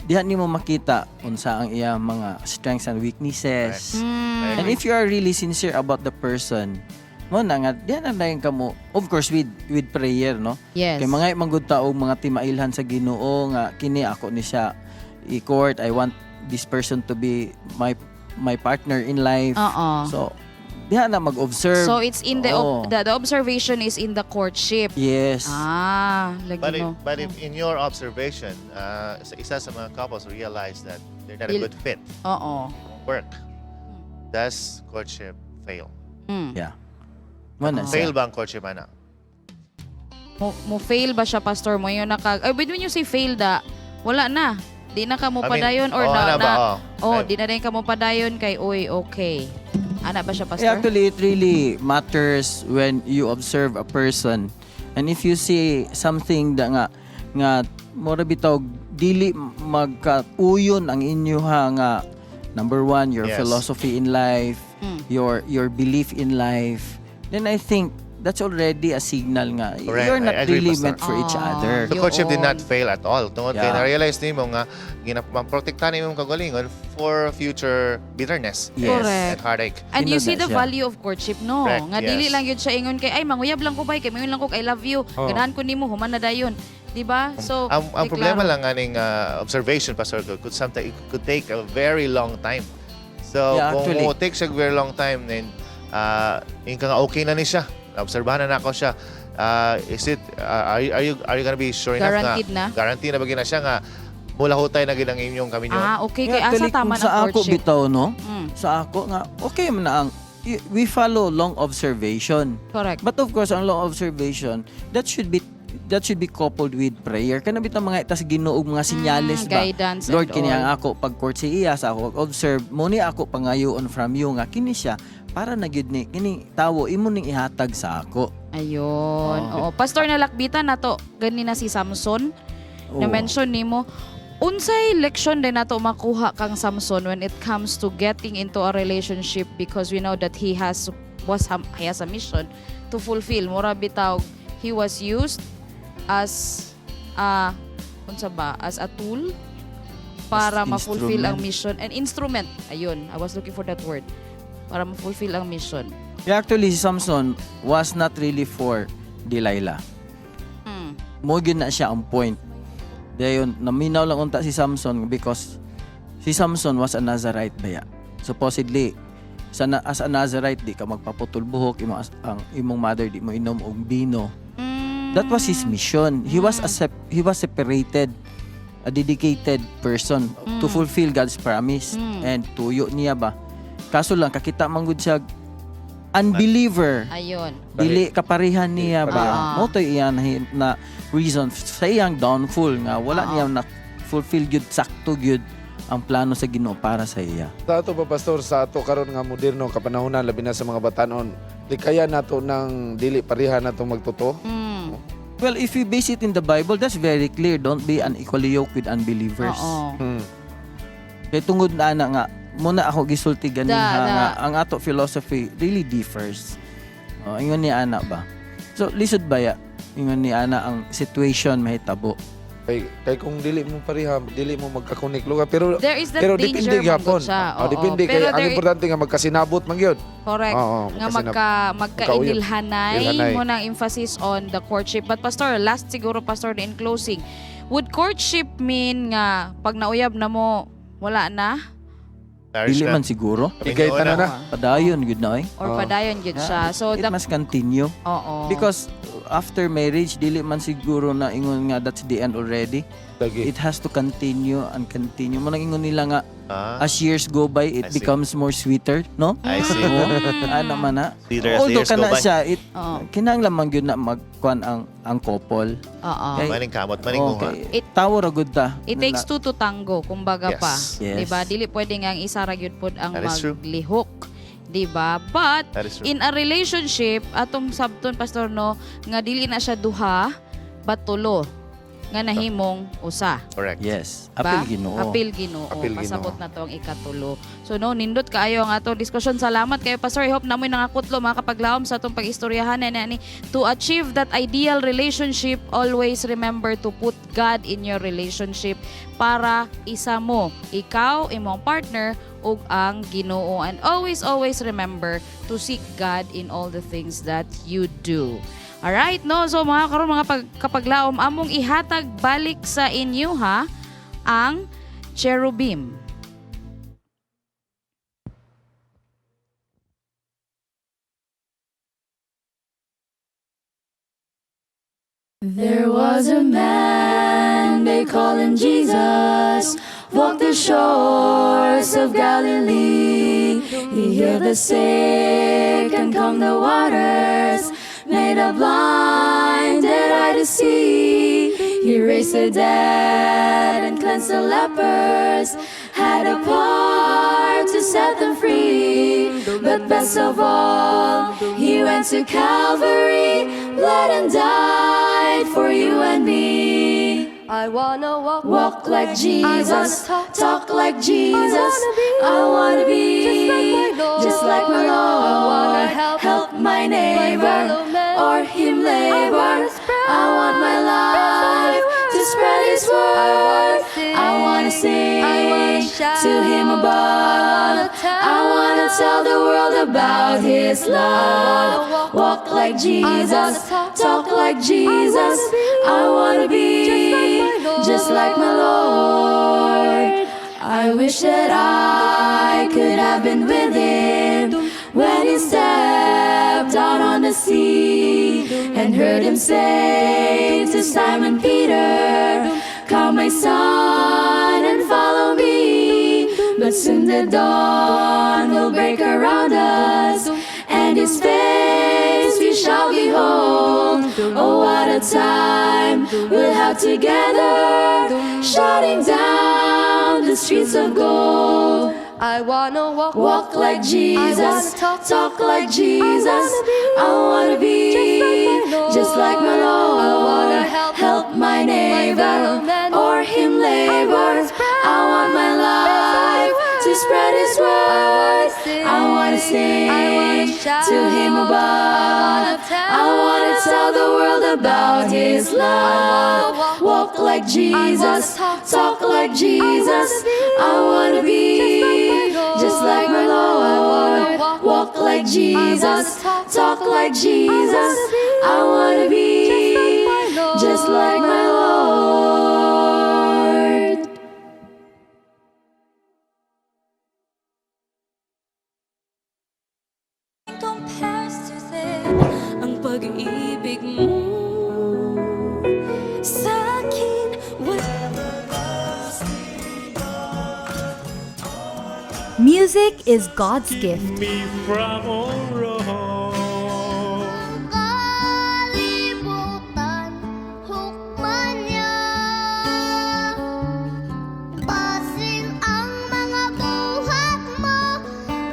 diha nimo makita unsa ang iyang mga strengths and weaknesses. I And agree. if you are really sincere about the person, mo na nga diha na dayon kamo, of course with prayer, no? Kay mga manggod ta og mga timailhan sa Ginoo nga kini ako ni siya i-court, I want this person to be my partner in life. So diha na mag-observe. So it's in the, Oo. the observation is in the courtship. Yes. Ah, lagi But if, no. but if in your observation, sa isa sa mga couples realize that they're not a good fit, work, does courtship fail? Yeah. Mo na siya. Fail ba ang courtship, ana? Mo fail ba siya, pastor, mo yun naka ay, but when you say fail da, wala na. Di na ka mo I mean, padayon or oh, na, ana ba? na Oh. oh, di na din ka mo padayon kay oy, okay. Ana ba siya, Eh, pastor? actually, it really matters when you observe a person. And if you see something da nga mura bitaw dili magkauyon ang inyo ha nga number one, your philosophy in life, your belief in life, then I think that's already a signal nga Correct. you're not I agree, really Pastor. meant for each other. The courtship did not fail at all. Tungod kay na-realize nimo nga ginaprotektahan nimo kagalingon for future bitterness Correct. and heartache. And you Tinuod see na the siya. value of courtship, no? Correct, Nga dili yes. lang yun siya ingon kay ay manguyab lang ko bay kay manguyon lang ko I love you. Ganahan ko nimo human na dayon. Di ba? So Ang di problema klaro. lang aning observation, Pastor, could sometimes it could take a very long time. So Yeah, kung actually. mo take siya very long time, then yun ka nga okay na ni siya. Obserbahan na nako siya. Is it are you gonna be sure enough Guaranteed na? Guaranteed na ba gina siya nga mulahutay na gid ang inyong kaminyo? Ah, okay kay Yeah, asa actually, tama kung sa ng ako courtship. bitaw, no? Sa ako nga okay man na ang we follow long observation. Correct. But of course, ang long observation, that should be coupled with prayer. Kana bitaw mga itas Ginoo og mga sinyales ba? Guidance Lord, and kini all. ang ako pag court si iya sa ako observe mo ni ako pangayoon from you nga kini siya para na gyud ni kini tawo imo ning ihatag sa ako. Ayun. Oo. Pastor, nalakbitan nato gani na si Samson. Oo. Na-mention nimo, unsay leksyon din nato makuha kang Samson when it comes to getting into a relationship, because we know that he has a mission to fulfill. Mura bitaw he was used as a unsa ba, as a tool para As ma-fulfill ang instrument. mission and instrument. Ayun, I was looking for that word. Para ma-fulfill ang mission. Yeah, actually, si Samson was not really for Delilah. Mo gyud na siya ang point. Dayon naminaw lang unta si Samson because si Samson was a Nazarite baya. Supposedly, Sa na, as a Nazarite, di ka magpaputol buhok, imong ang imong mother di mo inom og bino. That was his mission. He was separated, a dedicated person to fulfill God's promise and tuyo niya ba. Kaso lang kakita man gud siya unbeliever. Ayun. Dili kaparehan niya ba. Ah. Mao to iya na reason sa iyang downfall nga wala niya na fulfill gyud sakto gyud ang plano sa Ginoo para sa iya. Sa ato pa, pastor, sa ato karon nga moderno kapanahonan, labi na sa mga batanon, likaya nato ng dili pareha nato magtotoo. Well, if you base it in the Bible, that's very clear. Don't be unequally yoked with unbelievers. Kay tungod na ana nga muna ako gisulti ganin Da, ha, da. nga ang ato philosophy really differs. Oh, ingon ni ana ba. So lisod ba ya? Ingon ni ana ang situation mahitabo. Kay kung dili mo pareha, dili mo magka-connect lugar, pero There is that pero danger depende man gyapon. gud siya. Oh, Oo. depende kay Pero ang importante nga magkasinabot man gyud. Correct. Oo, Nga magkainilhanay Ilhanay. mo ng emphasis on the courtship. But pastor, last siguro, pastor, in closing, would courtship mean nga pag nauyab na mo, wala na? Marriage Dili na. man siguro. Ikay tanan na. Padayon gyud na oy. Or padayon gyud siya. So it the must continue. Oo. Because after marriage dili man siguro na ingon nga that's the end already. Lagi. It has to continue and continue. Mo nang ingon nila nga Ah. as years go by it I see. becomes more sweeter, no? I see. Oo, ano man na. Sweeter as the Although years go kana by. siya it Oo. kinahanglan man gyud na magkuan ang couple. Oo. Kay- Maning kamot, maning Oo, nguha. kay tawo ra gud ta. It takes two to tango, kumbaga Yes. pa. Yes. 'Di ba? Dili pwede nga ang isa ra gyud pod ang That is true. maglihok. 'Di ba? But That is true. in a relationship, atong sabton, pastor, no, nga dili na siya duha but tulo nga nahimong usa. Correct. Yes. Ba? Apil Ginoo. Apil Ginoo. Apil Ginoo. Pasabot na to ang ikatulo. So no, nindot kaayo ang atong diskusyon. Salamat kayo, Pastor. I hope namoy nangakutlo mga kapaglawom sa atong pag-istoryahan na ni to achieve that ideal relationship, always remember to put God in your relationship para isa mo, ikaw, imong partner ug ang Ginoo, and always, always remember to seek God in all the things that you do. Alright, no? So mga karon mga kapaglaom, among ihatag balik sa inyo ha ang cherubim. There was a man, they call him Jesus, walked the shores of Galilee. He healed the sick and calmed the waters, made a blind dead eye to see. He raised the dead and cleansed the lepers, had a power to set them free. But best of all, he went to Calvary, bled and died for you and me. I wanna walk, Walk like Jesus, talk like Jesus. I wanna be just like my Lord. I wanna help, help my neighbor fellow man. or him labor. I want my life to spread His word. I wanna sing I wanna shout, to Him above. I wanna tell, I wanna tell the world about His love. walk, Walk like Jesus, talk, talk like Jesus. I wanna be just like my Lord. I wish that I could have been with him when he stepped out on the sea and heard him say to Simon Peter, "Come, my son, and follow me." But soon the dawn will break around us, and his face we shall behold. Oh, what a time we'll have together, shouting down the streets of gold. I wanna walk, Walk like Jesus, I wanna talk, talk like Jesus. I wanna be just like my Lord. I wanna help, help my neighbor fellow man. or him labor. I want my life to spread His word. I wanna sing I wanna shout, to Him above. I wanna tell, I wanna tell the world about His love. walk, Walk like Jesus, talk, talk like Jesus. I wanna be just like my Lord. Walk like Jesus, talk like Jesus. I wanna be just like my Lord. Sa'kin. Music is God's gift. Me from all wrong. Kalibutan, hukman niya. Basin ang mga buhat mo,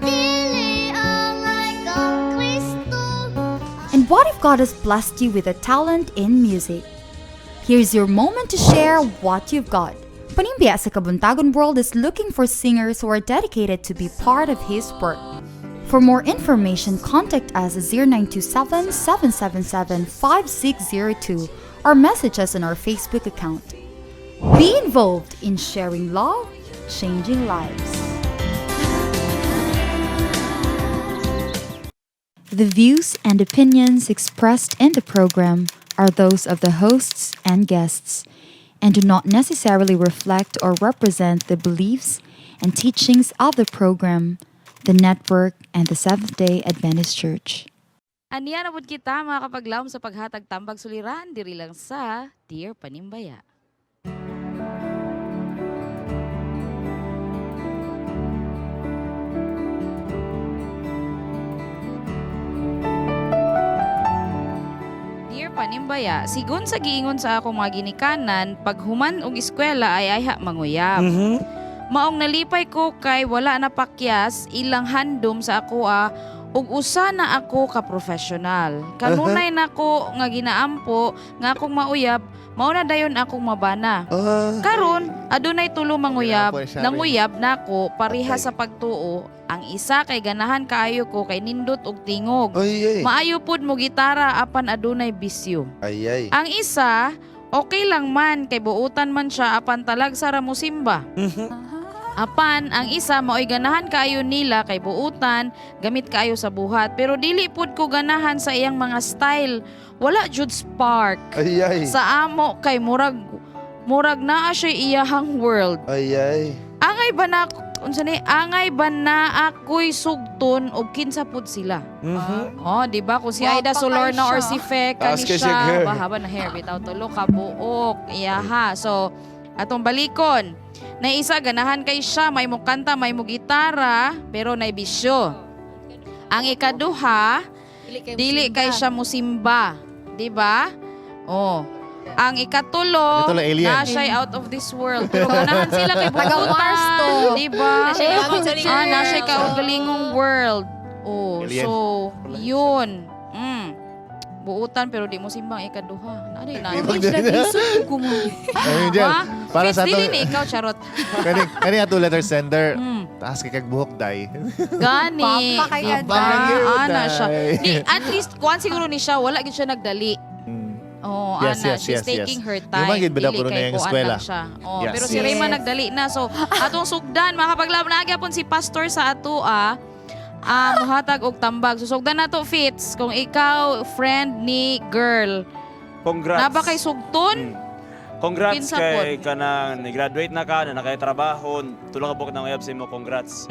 dili angay kang Kristo. And what if God has blessed you with a talent in music? Here's your moment to share what you've got. Panimbaya sa Kabuntagon World is looking for singers who are dedicated to be part of His work. For more information, contact us at 0927 777 5602 or message us on our Facebook account. Be involved in sharing love, changing lives. The views and opinions expressed in the program are those of the hosts and guests and do not necessarily reflect or represent the beliefs and teachings of the program, the network, and the Seventh day Adventist Church. Aniya na pud kita mga kapaglawom sa paghatag tambag suliran diri lang sa Dear Panimbaya. Dear Panimbaya, sigon sa giingon sa akong mga ginikanan, paghuman og eskwela ay ayha manguyab. Maong nalipay ko kay wala na pakyas ilang handom sa ako ug usa na ako ka professional. Kanunay nako nga ginaampo nga akong mauyab, mao na dayon akong mabana. Karon adunay tulo manguyab, Ginaampo siya, nanguyab nako pareha sa pagtuo. Ang isa kay ganahan kaayo ko kay nindot og tingog. Ay, ay. Maayo pud mo gitara apan adunay bisyo. Ay, ay. Ang isa, okay lang man kay buutan man siya apan talag sa musimba. Apan ang isa maoy ganahan kaayo nila kay buutan, gamit kaayo sa buhat, pero dili pud ko ganahan sa iyang mga style. Wala jud spark. Ay, ay. Sa amo kay murag murag naa siya iyahang world. Ay, ay. Angay ba na unsa ni angay ba na ako'y sugton og kinsa pud sila? Oh, di ba? Kung si Gwapa Aida Solorna kay or siya. si Fe, Taas kani kay siya, siyang hair. bahaba na hair, bitaw tulo ka buok, iyaha. So, atong balikon. Na isa ganahan kay siya, may mo kanta, may mo gitara, pero nay bisyo. Ang ikaduha, dili kay siya musimba, di ba? Oh. Ang ikatulo, Ikatulo, alien. na siya'y out of this world. Pero ganahan sila kay Taga Mars to. buutan, di ba? Na siya'y gamit sa Ah, na siya'y kaugalingong world. Oh, Alien. so yun. Buutan pero di mo simbang ikaduha. Nari na. Ayun dyan. Para sa Dili ato, ni ikaw charot. kani, kani ato letter sender, taas kay kag buhok, day. Gani. Papa kay Diba? Ganda. Ana siya. Di, at least kuan siguro ni siya wala gid siya nagdali. Oh, Yes, ana, yes, she's yes, taking yes. her Yung time. mga gid ba daw Dili puno na kay yung kuan eskwela? lang siya. Oh, Yes, pero si yes. Rayman nagdali na. So, atong sugdan, makapaglaban na gyapon si pastor sa ato muhatag og tambag. So, sugdan na to Fitz kung ikaw friend ni girl. Congrats. Naba kay sugton? Congrats Kinsa kay kanang ni-graduate na ka, na nakay trabaho, tulo ka buok nang uyab sa imo, congrats.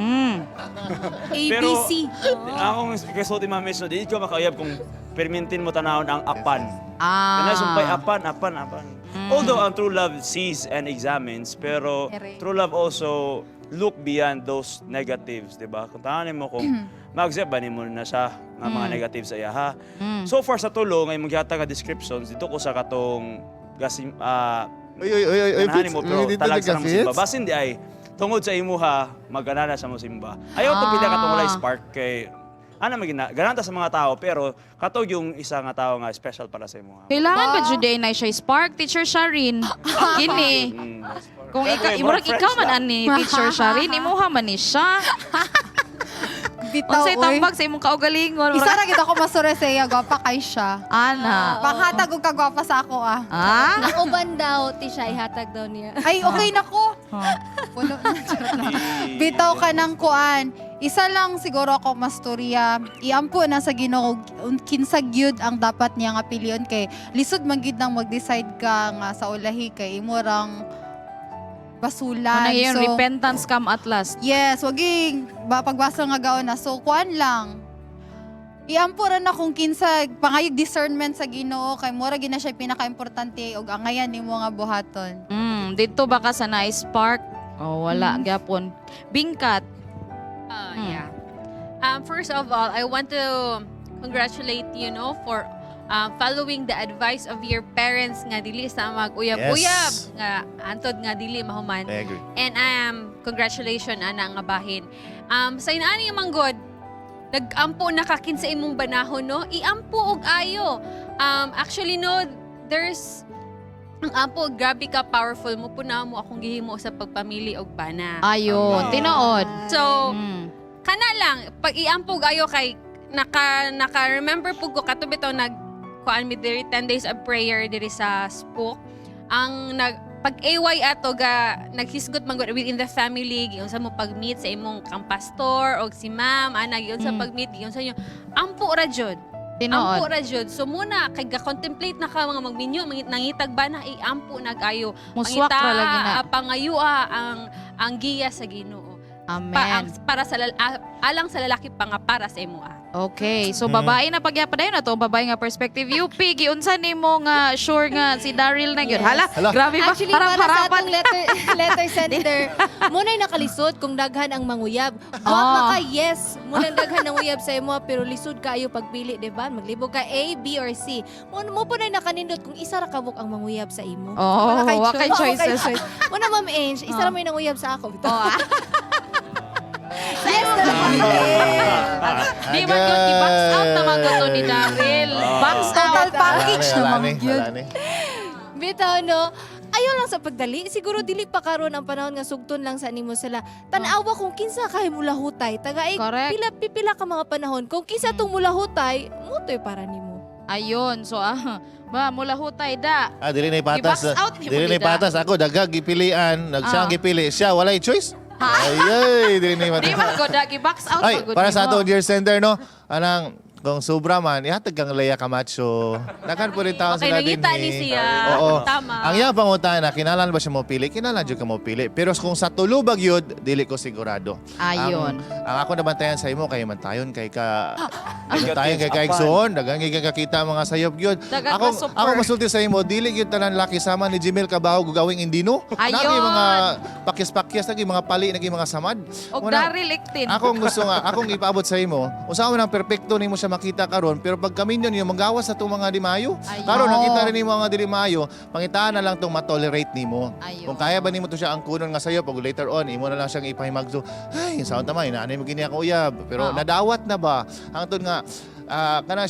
Pero ABC. akong kasulti ma'am Miss, no, di ko makauyab kung permintin mo tanawon ang apan. Ah. Kanay sumpay apan, apan, apan. Although ang true love sees and examines, pero Ere. true love also look beyond those negatives, di ba? Kung tanawin mo kung ma-accept ba nimo na siya nga mga negatives sa iya, ha? So far sa tulo, ngay mong gihatag nga descriptions, dito ko sa katong gasim, Uy, uy, uy, uy, uy, ganahan Fitz, mo, pero dito talag ka, sa musimba. Fitz. Basin di ay, tungod sa imuha, maganana sa musimba. Ayaw to pila katong walay spark kay ana magina ganahan ta sa mga tao pero katog yung isa nga tao nga special para sa imuha. Kailangan ba Juday na siya spark? Teacher Sharin. Kini. Kung ikaw, Anyway, imurag more ikaw friends man lang. ani Teacher Sharin, imuha man ni siya. Bitaw, Unsay oy. tambag sa imong kaugalingon? Isa ra gid ako masure sa iya, gwapa kay siya. Ana. Panghatag og kagwapa sa ako ah. Ah? Ang uban daw, Tisha, ihatag daw niya. Ay, okay na ko. Puno na, charot lang. Bitaw ka ng kuan. Isa lang siguro ako masturya. Iampo na sa Ginoo kinsa gyud ang dapat niya nga pilion kay lisod man gyud nang mag-decide ka nga sa ulahi kay imo rang basulan. Ano yun, So, repentance come at last. yes, waging ba pagbasol nga gaon na. So kuan lang. Iampo ra na kung kinsa pangayog discernment sa Ginoo kay mura gina siya pinakaimportante og angayan nimo nga buhaton. Dito ba ka sa Nice Park? Oh, wala gyapon. Bingkat. Yeah. First of all, I want to congratulate you no for following the advice of your parents nga dili sa mag-uyab-uyab nga antod nga dili mahuman. I agree. And congratulations ana nga bahin. Sa inaani man god, nag-ampo na ka kinsa imong banahon no, iampo og ayo. Actually no, there's ang ampo grabe ka powerful mo puna mo akong gihimo sa pagpamili og bana. Ayon, tinuod. So, kana lang pag iampo ayo kay naka naka remember pug ko kato bitaw nag kuan mi diri 10 days of prayer diri sa Spook ang nag pag AY ato ga naghisgot man gud within the family, giunsa mo pag-meet sa imong kang pastor og si ma'am ana, giunsa pag-meet, giunsa nyo ampo ra jud. Tinuod. Ampo ra jud. So muna kay ga contemplate na ka mga magminyo, nangitag ba na, iampo nag-ayo. Muswak ra lagi na. Pangayua ang giya sa Ginoo. Amen. Para sa alang sa lalaki pa nga para sa imo ah. Okay, so babae na pagyapa dayon na to, babae nga perspective. UP, giunsa nimo nga sure nga si Daryl na gyud. Hala, Hala. grabe ba? Actually, para sa Harap-harapan. atong letter sender, muna'y nakalisod kung daghan ang manguyab. Wa maka yes, munang daghan ang uyab sa imo pero lisod kaayo pagpili, di ba? Maglibog ka A, B or C. Mo po na'y nakanindot kung isa ra kabuk ang manguyab sa imo. Oo, Wala kay wa kay choice. Wala kay choices. choice. Muna Ma'am Ange, isa ra may nanguyab sa ako. Oh, ah. Yes na lang. Di man gud i-box out naman gud to ni Daryl. Box out. Total package Wala naman ni, gyud. wala ni. Bitaw no. Ayaw lang sa pagdali. Siguro dili pa karon ang panahon nga sugton lang sa nimo sila. Tan-awa kung kinsa kay mulahutay. Taga ay Correct. pila pipila ka mga panahon. Kung kinsa tong mulahutay, mutoy para nimo. Ayun, so ba mula hutay da. Ah, dili na ipatas. I-box out ni mo Dili na ni da. ipatas. Ako dagag gipilian, nag siya ang gipili. Siya walay choice. Ay, ay, dili na ipatas. Di man gud da i-box out Ay, pa gud para sa nimo. ato dear sender no, anang kung sobra man, ihatag kang Lea Camacho. Daghan po rin tao Okay, sila din nangita ni eh. siya. Oo. Tama. Ang iyang pangutana, kinalan ba siya mo pili? Kinalan jud ka mo pili. Pero kung sa tulubag yun, dili ko sigurado. Ayon. Ang ako nabantayan sa imo kay mantayon kay ka mantayon kay ka igsoon, daghan kay kakita mga sayop gyud. Daghan Ako ka super. ako masulti sa imo, dili gyud tanan laki sama ni Jimil Kabaho gugawing indino. Ayon. Nagi mga pakyas-pakyas, nagi mga pali, nagi mga samad. Og Muna- Daryl iktin. Akong gusto nga, akong ipaabot sa imo, usa man ang perpekto nimo siya makita karon, pero pag kaminyo niyo magawas sa itong mga di maayo. Ayun. Karon nakita rin nimo ang mga dili maayo, pangitaan na lang tong matolerate nimo. Ayun. Kung kaya ba nimo to siya ang kunon nga sayo pag later on imo na lang siyang ipahimagso. Ay, sa tama inaanay mo gini ako uyab, pero Oo. nadawat na ba? Hangtod nga kana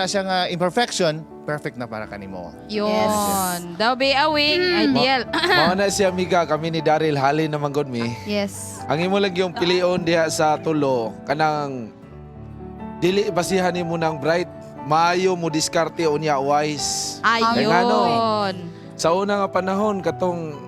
siya nga imperfection, perfect na para kanimo. Yun. Daw be awing ideal. Mao na siya amiga kami ni Daryl halin naman gud mi. Yes. Ang imo lang yung pilion diha sa tulo kanang dili basihan nimo ng bright, maayo mo diskarte unya wise. Kay ngano, Ayun. sa una nga panahon katong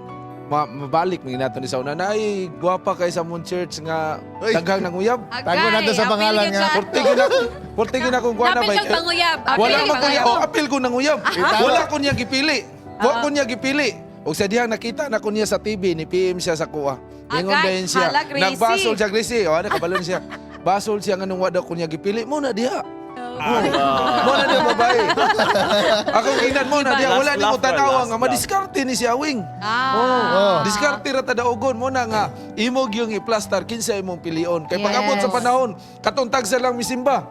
mabalik mi nato ni sa una na ay gwapa kay sa moon church nga Uy. daghang nanguyab. Tago nato sa apil pangalan yun nga. sa ato. Porte gina kung kuana Apil ba. kang panguyab. Apil Wala kang man ko niya, panguyab. oh, apil ko nanguyab. Wala ko niya gipili. Wa ko niya gipili. Og sa dihang nakita na ko niya sa TV ni PM siya sa kuha. Ingon Agay, dayon siya. hala, Gracie. Nagbasol siya Gracie. O ano kabalon siya. Basol siya nganong wa daw ko niya gipili mo na diha. Oh, mo na diha babae. Ako ginan mo na diha wala Last ni mo laugh, tanawa last nga laugh. madiskarte ni siya wing. Ah. Oh, diskarte ra ta daugon mo na nga imog yung iplastar kinsa imong pilion. Kay pag-abot sa panahon, katong tagsa lang misimba.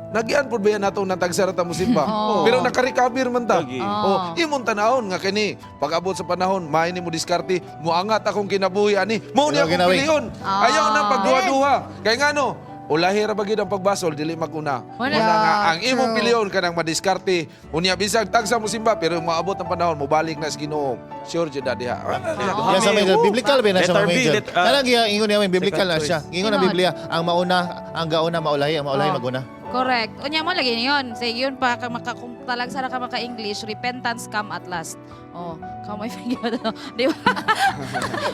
Nagyan pud ba yan natong natagsa ra ta mosimba. Oo. Pero naka-recover man ta. Lagi. Oh, imong tanawon nga kini pag-abot sa panahon, maayo ni mo diskarte, moangat akong kinabuhi ani. Mao ni Pero akong ginawing. pilion. Ah. Ayaw na pagduha-duha. Kay ngano, ulahi ra ba gyud ang pagbasol dili maguna. Wala. Muna nga ang imong True. pilion kanang madiskarte. Unya bisag tagsa mo simba pero moabot ang panahon mobalik na sa Ginoo. Sure jud na diha. Yes, sa major. Biblical ba na siya, Letter B, major? Kanang ingon niya, biblical na second siya. choice. Ingon ang Ingon. Biblia, ang mauna, ang gauna maulahi, ang maulahi Oh. maguna. Correct. Unya mo lagi yun. Say yun pa ka maka kung talag sara ka maka English, repentance come at last. Oh, kamay figure. Di ba?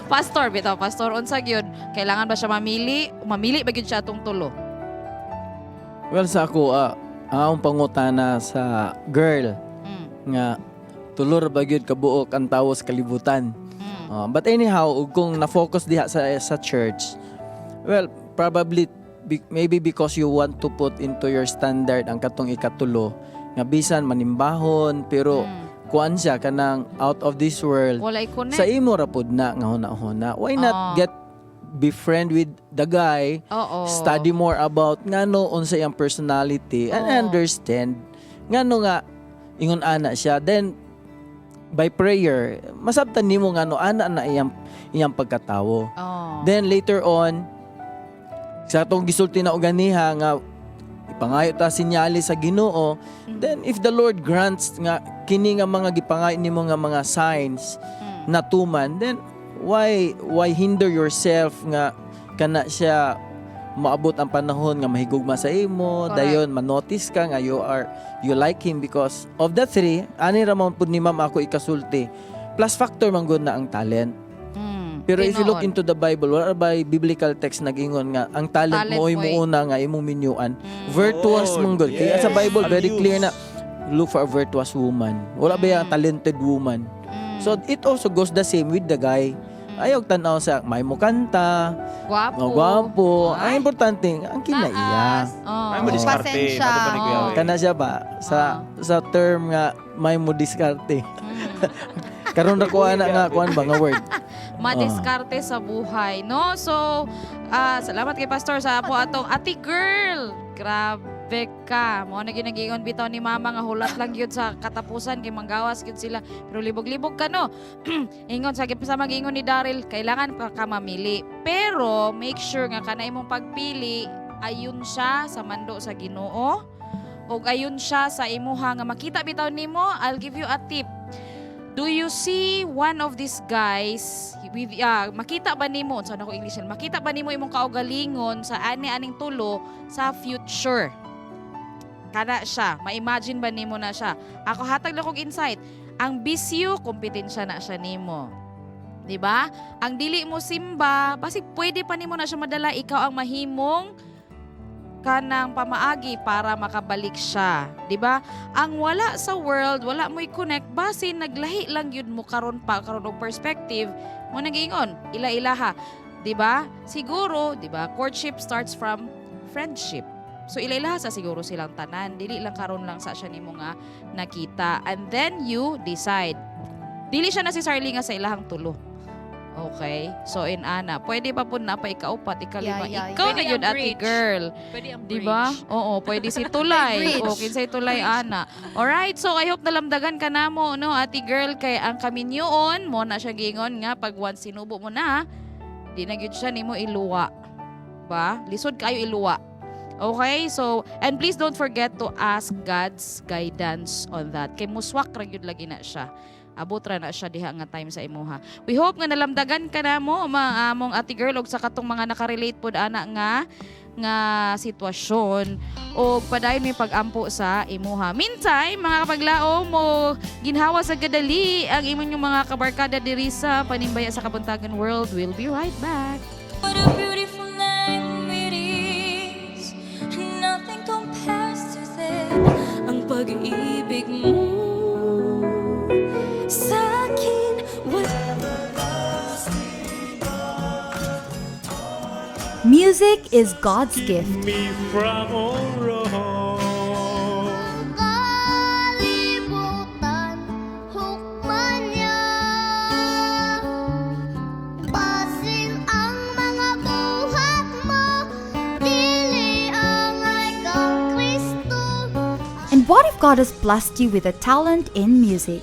Pastor bitaw, pastor unsa gyud? Kailangan ba siya mamili? Mamili ba gyud siya atong tulo? Well, sa ako, ang akong pangutana sa girl nga tulor ba gyud kabuok ang tawo sa kalibutan. But anyhow, ug kung na-focus diha sa church, well, probably maybe because you want to put into your standard ang katong ikatulo nga bisan manimbahon pero kuan siya kanang out of this world. Walay connect. Sa imo ra pud na nga huna-huna. Why not get befriend with the guy, study more about ngano unsa iyang personality and understand ngano nga ingon ana siya. Then by prayer masabtan nimo ngano ana na iyang iyang pagkatawo. Then later on, sa atong gisulti na og ganiha nga ipangayo ta senyales sa Ginoo, then if the Lord grants nga kini nga mga gipangayo nimo nga mga signs natuman, then why hinder yourself nga kana siya maabot ang panahon nga mahigugma sa imo, dayon manotice ka nga you like him? Because of the three, ani ra man pud ni ma'am ako ikasulti, plus factor man gud na ang talent. Pero if you look Tinuod. into the Bible, wala ba biblical text nag-ingon nga ang talent, Talent mo ay mo'y- muuna nga imong minyuan? Virtuous man gud. Kaya sa Bible very Abuse. Clear na look for a virtuous woman. Wala ba yung talented woman? So it also goes the same with the guy. Ayaw tanaw sa may mo kanta, Gwapo. mo gwapo. Ang importante, ang kinaiya. Oh. May mo diskarte. Pasensya. Mato pa ni Kuya Wei. Kana siya ba sa term nga may mo diskarte. Karon ra ko ana nga kuan ba nga word. Madiskarte sa buhay, no? So, salamat kay Pastor sa po atong ati girl. Grabe ka. Mo na ginagingon bitaw ni mama nga hulat lang gyud sa katapusan kay manggawas gyud sila. Pero libog-libog ka, no. Ingon sa sa magingon ni Daryl, kailangan pa ka mamili. Pero make sure nga kana imong pagpili ayun siya sa mando sa Ginoo ug ayun siya sa imuha nga makita bitaw nimo. I'll give you a tip. Do you see one of these guys with makita ba nimo, unsa na ko English yan? Makita ba nimo imong kaugalingon sa ani aning tulo sa future? Kana siya, ma-imagine ba nimo na siya? Ako, hatag lang kog insight. Ang bisyo, kompetensya na siya nimo. 'Di ba? Ang dili mo simba, basig pwede pa nimo na siya madala, ikaw ang mahimong kanang pamaagi para makabalik siya, 'di ba? Ang wala sa world, wala mo'y connect, basin naglahi lang yun mo karon pa karon og perspective mo nagiingon, ila-ilaha, 'di ba? Siguro, 'di ba? Courtship starts from friendship. So ila-ilaha sa siguro silang tanan, dili lang karon lang sa siya nimo nga nakita and then you decide. Dili siya necessarily nga sa ilahang tulo. Okay? So in ana, pwede pa po na pa ikaupat, ikalima. Yeah. Ikaw na Pwede yun, ang ate bridge. girl. Pwede ang Di ba? bridge. Oo, pwede si Tulay. Bridge. O, kinsay Tulay, ana. Alright, so I hope nalamdagan ka na mo, no, ate girl, kay ang kaminyoon mo na siya giingon nga, pag once sinubo mo na, di na gyud siya nimo iluwa. Ba? Lisod kayo iluwa. Okay? So, and please don't forget to ask God's guidance on that. Kay muswak ra gyud lagi na siya. Abot ra na siya diha nga time sa imuha. We hope nga nalamdagan ka na mo, mga among ate girl, og sa katong mga nakarelate pod ana nga nga sitwasyon o padayon may pag-ampo sa imuha. Meantime, mga kapaglaom mo, ginhawa sa gadali ang imong yung mga kabarkada diri sa Panimbaya sa Kabuntagan World. We'll be right back. What a beautiful name it is. Nothing compares to this. Ang pag-ibig mo sa akin. What Music is God's gift. Me from all wrong. Kalibutan, hukman niya. Basin ang mga buhat mo, dili angay kang Kristo. And what if God has blessed you with a talent in music?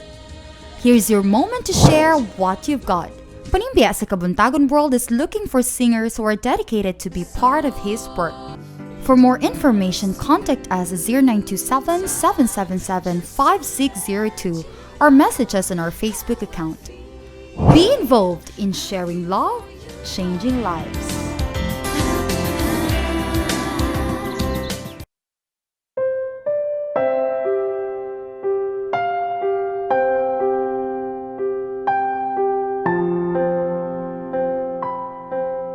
Here's your moment to share what you've got. Panimbaya sa Kabuntagon World is looking for singers who are dedicated to be part of His work. For more information, contact us at 0927 777 5602 or message us on our Facebook account. Be involved in sharing love, changing lives.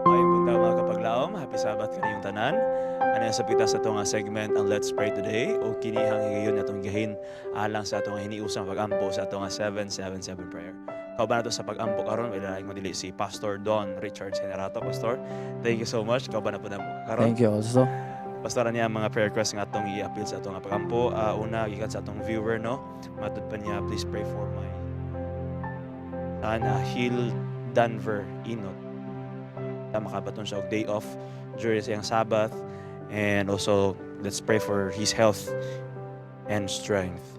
Maayong buntag, mga kapaglaom, happy Sabbath kaniyong tanan. Ano sa pita sa atong segment ang Let's Pray Today o kinihang higayon atong gahin alang sa atong hiniusang pagampo sa atong 777 prayer. Kauban nato sa pag-ampo karon wala lain kundi si Pastor Don Richard Generato. Pastor, thank you so much. Kauban na po namo karon. Thank you also. Pastor, niya ang mga prayer requests nga atong i-appeal sa atong nga pagampo. Una, gikan sa atong viewer, no? Matud pa niya, "Please pray for my son, Hill Denver Inot. Ta makabaton siya og day off during sa iyang Sabbath, and also let's pray for his health and strength.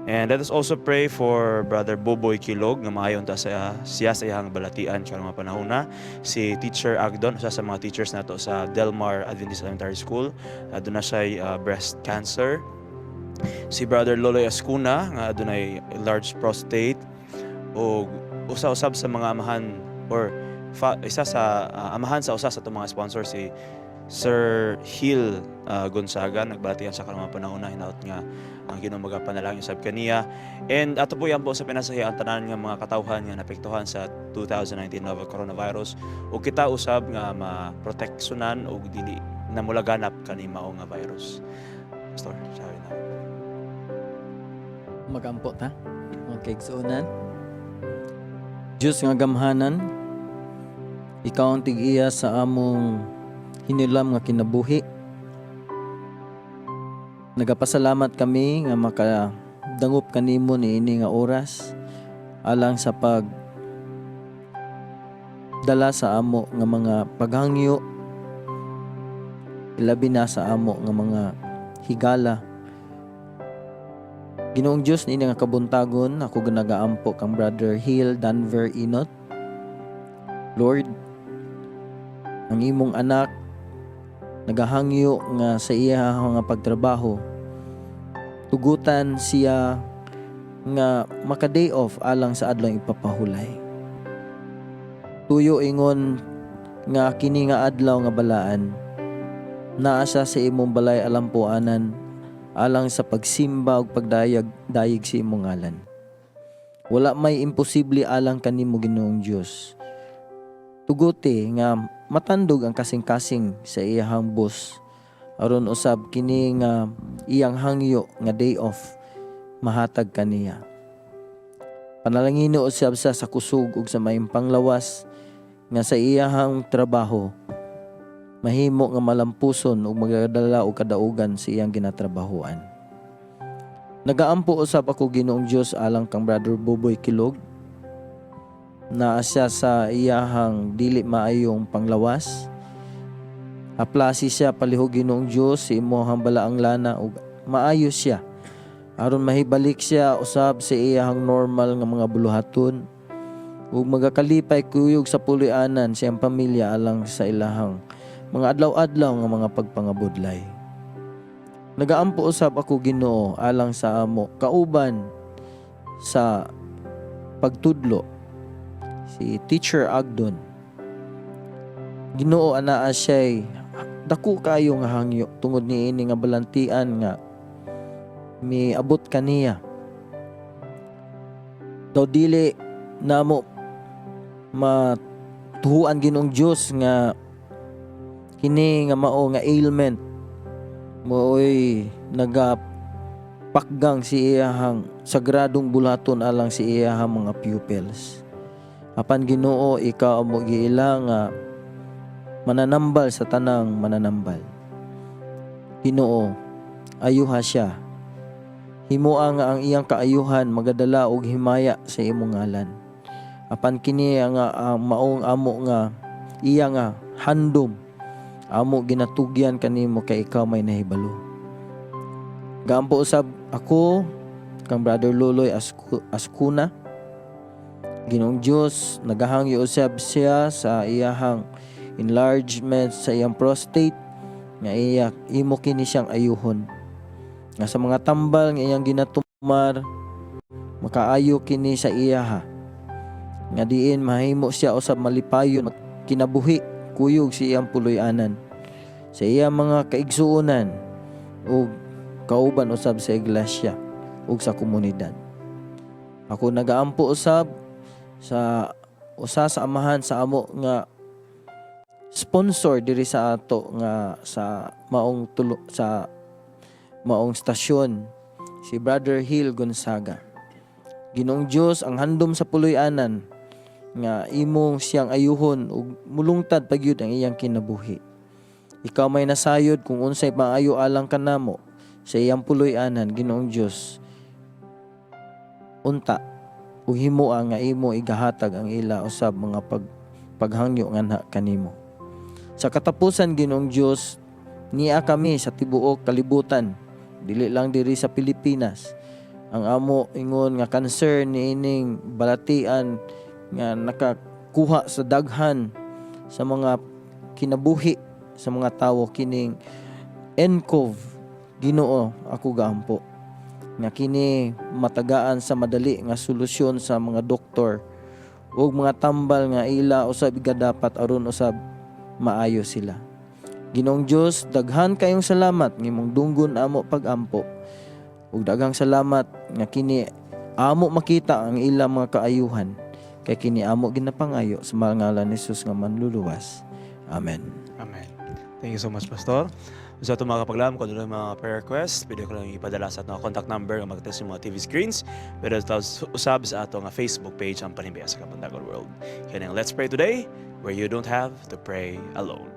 And let us also pray for Brother Boboy Kilog nga maayo unta sa siya sa iyang balatian karong mga panahon na. Si Teacher Agdon, usa sa mga teachers nato sa Delmar Adventist Elementary School, aduna siya breast cancer. Si Brother Loloy Ascuna nga adunay large prostate, ug usa-usab sa mga amahan or isa sa amahan sa usa sa atong mga sponsor, si Sir Hill Gonzaga, nagbalatian sa karong mga panahon na. Hinaot nga ang Ginoo magapanalangin usab kaniya. And ato po yan po sa pinasahi ang tanan nga mga katawhan nga naapektuhan sa 2019 novel coronavirus ug kita usab nga maproteksyonan ug dili na mulaganap kani mao nga virus. Pastor, sabi na. Magampo ta. Mga kaigsuonan. Diyos nga gamhanan, ikaw ang tig-iya sa among hinilam nga kinabuhi. Nagapasalamat kami nga makadangop kanimo niini nga oras alang sa pag dala sa amo nga mga paghangyo, ilabi na sa amo nga mga higala. Ginoong Diyos, niini nga kabuntagon, ako nagaampo kang Brother Hill Denver Inot. Lord, ang imong anak nagahangyo nga sa iya nga pagtrabaho tugutan siya nga maka day off alang sa adlaw ipapahulay. Tuyo ingon nga kini nga adlaw nga balaan naa siya sa imong balay alampuanan alang sa pagsimba ug pagdayag dayeg sa imong ngalan. Wala may imposible alang kanimo, Ginoong Dios. Tuguti nga matandog ang kasing-kasing sa iyahang boss aron usab kini nga iyang hangyo nga day off mahatag kaniya. Panalangino usab sa kusog ug sa maayong panglawas nga sa iyahang trabaho mahimo nga malampuson ug magadala og kadaugan sa iyang ginatrabahoan. Nagaampo usab ako, Ginoong Dios, alang kang Brother Boboy Kilog. Naa siya sa iyahang dili maayong panglawas. Haplasi siya palihog, Ginoong Dios, sa imong balaang lana ug maayo siya. Aron mahibalik siya usab sa iyahang normal nga mga buluhaton ug magakalipay kuyog sa puloy-anan sa iyang pamilya alang sa ilahang mga adlaw-adlaw nga mga pagpangabudlay. Nagaampo usab ako, Ginoo, alang sa amo kauban sa pagtudlo, si Teacher Agdon. Ginoo, anaa siya'y dako kayo nga hangyo tungod niini nga balantian nga miabot kaniya. Daw dili namo matuhuan, Ginoong Dios, nga kini nga mao nga ailment mo'y nagapakgang si iyahang sagradong buluhaton alang si iyahang mga pupils. Apan Ginoo, ikaw mo giila nga mananambal sa tanang mananambal. Ginoo, ayuha siya. Himoa nga ang iyang kaayuhan magadala og himaya sa imong ngalan. Apan kini nga ang maong amo nga iya nga handom amo ginatugyan kanimo kay ikaw may nahibalo. Gaampo usab ako kang Brother Loloy Askuna. Ginoong Dios, nagahangyo usab siya sa iyahang enlargement sa iyang prostate nga iya imo kini siyang ayuhon. Nga sa mga tambal nga iyang ginatumar makaayo kini sa iyaha. Nga diin mahimo siya usab malipayon kinabuhi kuyog sa iyang puloy-anan, sa iyang mga kaigsuonan ug kauban usab sa iglesia ug sa komunidad. Ako nagaampo usab sa usa sa amahan sa amo nga sponsor diri sa ato nga sa maong tulo, sa maong stasyon, si Brother Hill Gonzaga. Ginoong Dios, ang handom sa puloy-anan nga imo siyang ayuhon ug mulungtad pagyud ang iyang kinabuhi. Ikaw may nasayod kung unsay maayo alang kanamo sa iyang puloy-anan, Ginoong Dios. Unta ug himoa nga imo igahatag ang ila usab mga paghangyo nganha kanimo. Sa katapusan, Ginoong Dios, niya kami sa tibuok kalibutan, dili lang diri sa Pilipinas. Ang amo ingon nga cancer niining balatian nga nakakuha sa daghan sa mga kinabuhi sa mga tawo, kining nCoV. Ginoo, ako gaampo nga kini matagaan sa madali nga solusyon sa mga doktor ug mga tambal nga ila usab dapat aron usab maayo sila. Ginoong Dios, daghan kayong salamat nga imong dunggon amo pagampo. Ug daghang salamat nga kini amo makita ang ilang mga kaayuhan. Kay kini amo ginapangayo sa ngalan ni Jesus nga manluluwas. Amen. Amen. Thank you so much, Pastor. Sa atong mga kapaglaom, kung ano mga prayer request, pwede ko lang ipadala sa atong contact number nga makita sa mga TV screens. Pero usab sa atong Facebook page ang Panimbiya sa Kabuntagon World. Kaya let's pray today where you don't have to pray alone.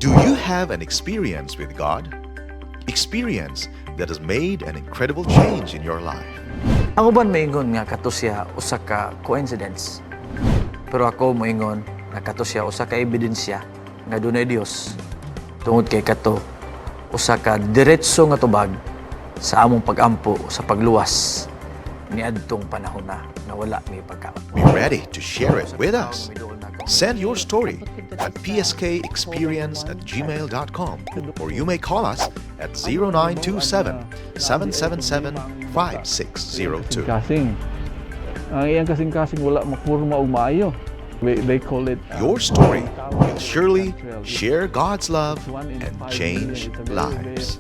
Do you have an experience with God? Experience that has made an incredible change in your life. Ang uban moingon nga kato siya usa ka coincidence. Pero ako moingon nga kato siya usa ka ebidensya nga dunay Dios tungod kay kato usa ka diretso nga tubag sa among pagampo sa pagluwas niadtong panahon na nga wala may pagkaon. Be ready to share it with us. Send your story at pskexperience@gmail.com or you may call us at 0927 777 5602. Kasing. Ang iyang kasing-kasing wala mapurma og maayo. They call it Your story will surely share God's love one in and 5 change million. It's a very rare lives.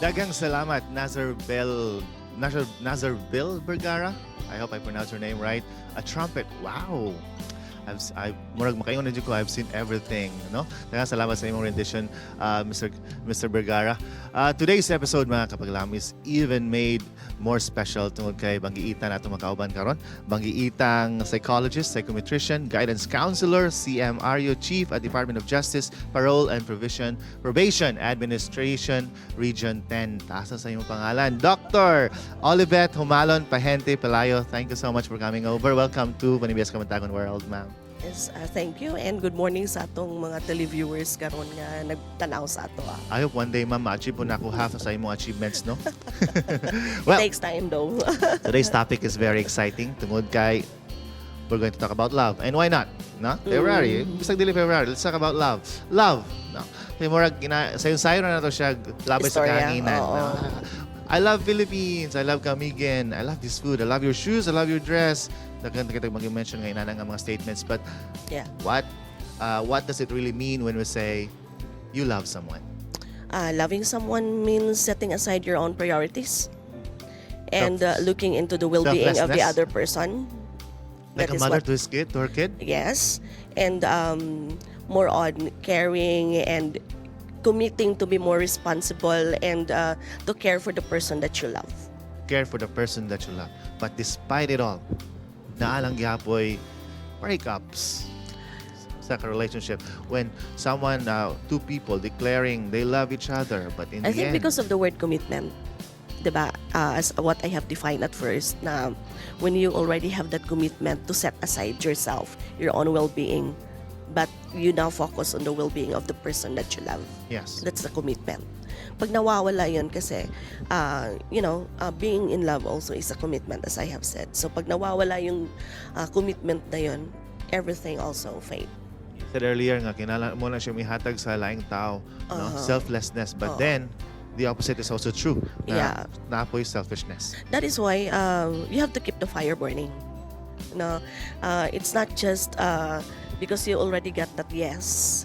Daghang salamat, Nazar Bell, Nazar, Nazar Bill Vergara. I hope I pronounced your name right. A trumpet. Wow. I murag makaingon na jud ko, I've seen everything, no? Daghang salamat sa imong rendition, Mr. Vergara. Today's episode, mga kapaglaom, is even made more special tungod kay banggiitan atong makauban karon. Banggiitang psychologist, psychometrician, guidance counselor, CMRU Chief at Department of Justice, Parole and Probation Administration, Region 10. Taas na sa imong pangalan. Dr. Olivet Humalon Pahente Pelayo, thank you so much for coming over. Welcome to Panibiyas Kamantagon World, ma'am. Yes, thank you and good morning sa atong mga televiewers karon nga nagtanaw sa ato. I hope one day, ma'am, ma-achieve po na ako half sa imong achievements, no? It Well, takes time though. today's topic is very exciting. Tungod kay we're going to talk about love. And why not? No? February. Bisag dili February. Let's talk about love. Love. No. Kay murag gina sayon-sayon na nato siya labay sa Istorya, kahanginan. oo. No? I love Philippines. I love Camiguin. I love this food. I love your shoes. I love your dress. Daghan kita mag-mention nga inana nga mga statements, but what does it really mean when we say you love someone? Loving someone means setting aside your own priorities and looking into the well-being of the Selflessness? other person. Like That a is mother what- to his kid, to her kid? Yes. And more on caring and committing to be more responsible and to care for the person that you love. Care for the person that you love. But despite it all, naa lang gihapoy breakups sa relationship when someone, two people declaring they love each other, but in I the think end, because of the word commitment, 'di ba? As what I have defined at first na when you already have that commitment to set aside yourself, your own well-being, but you now focus on the well-being of the person that you love. That's the commitment. Pag nawawala yun kasi, being in love also is a commitment, as I have said. So pag nawawala yung commitment na yun, everything also fade. You said earlier nga kinahanglan mo na siya mihatag sa laing tao, no? Selflessness. But then the opposite is also true. Na naa poy selfishness. That is why you have to keep the fire burning. No, it's not just because you already got that yes,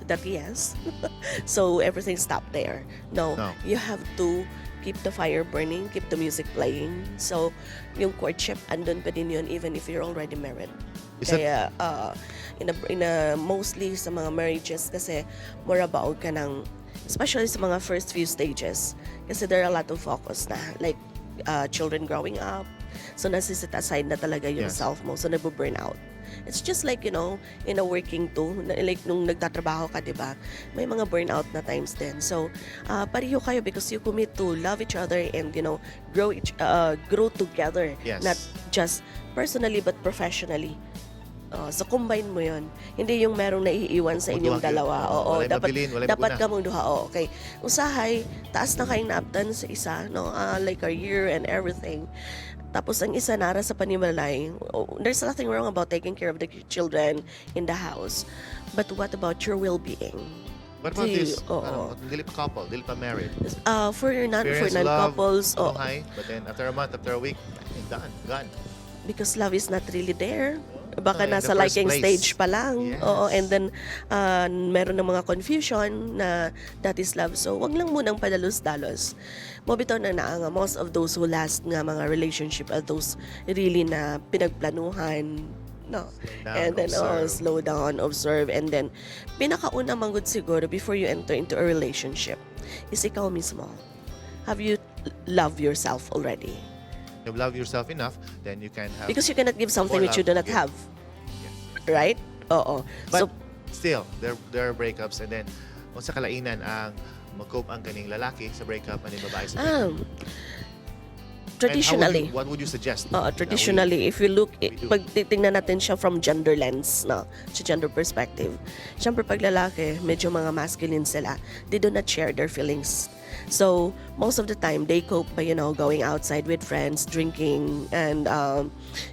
so everything stopped there. No, No. you have to keep the fire burning, keep the music playing. So, yung courtship, andun pa din yun even if you're already married. Kaya, in a, mostly sa mga marriages kasi mura ba og ka ng, especially sa mga first few stages, kasi there are a lot of focus na, like children growing up, so nasiset aside na talaga yung self mo, so nagbo-burn out. It's just like, in a working too, na, like nung nagtatrabaho ka, di ba? May mga burnout na times din. So, pareho kayo because you commit to love each other and grow together. Not just personally but professionally. So combine mo 'yon. Hindi yung merong naiiwan sa Mo inyong duha gyud. dalawa. Oo, Oo, walay dapat mabilin, walay dapat maguna. kamong duha. Oo, okay. Usahay, taas na kayong naabtan sa isa, no? Like career and everything. Tapos ang isa nara sa panimalay. Oh, there's nothing wrong about taking care of the children in the house. But what about your well-being? What about this? Oo. Ano, dili pa couple, dili pa married. For Experience love, non-couples, oh, hi, but then after a month, after a week, done, gone. Because love is not really there. Baka In the nasa first liking place. stage pa lang. Oo, and then meron ng mga confusion na that is love. So, wag lang munang padalos-dalos. Mo bitaw na naa nga most of those who last nga mga relationship are those really na pinagplanuhan, no? Down, And then, oh, observe. slow down, observe, and then pinakauna man gud siguro before you enter into a relationship is ikaw mismo. Have you love yourself already? You love yourself enough, then you can have Because you cannot give something more which you love do to not give. have. Right? Oo. But So, still, there are breakups and then unsa kalainan ang mag-cope ang kaning lalaki sa breakup and babae sa breakup? Traditionally, And what would you suggest Oo, that we traditionally, if you look, pag titingnan natin siya from gender lens, no, sa gender perspective, syempre pag lalaki, medyo mga masculine sila, they do not share their feelings. So, most of the time, they cope by going outside with friends, drinking, and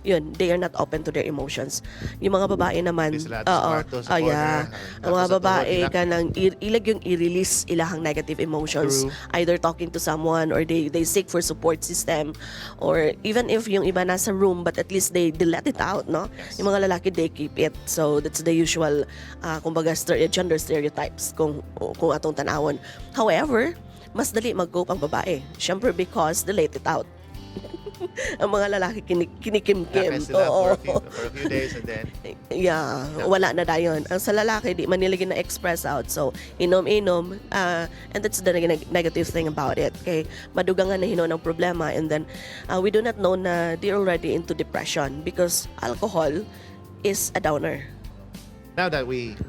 yun, they are not open to their emotions. Yung mga babae naman, Di sila sa oo, kwarto, sa oh, yeah. corner, Ang mga tapos sa tuhod babae, nila. Kanang ilag yung i-release ilahang negative emotions. True. Either talking to someone or they seek for support system or even if yung iba nasa room, but at least they let it out, no? Yung mga lalaki, they keep it. So that's the usual kumbaga gender stereotypes kung atong tanawon. However, mas dali mag-cope ang babae. Syempre because they let it out. Ang mga lalaki kinikimkim. Kaya sila for a few days and then Yeah, wala na dayon. Ang sa lalaki, di man nila gina-express out. So, inom-inom, and that's the negative thing about it. Kay madugangan na hinuon ang problema and then we do not know na they're already into depression because alcohol is a downer. Now that we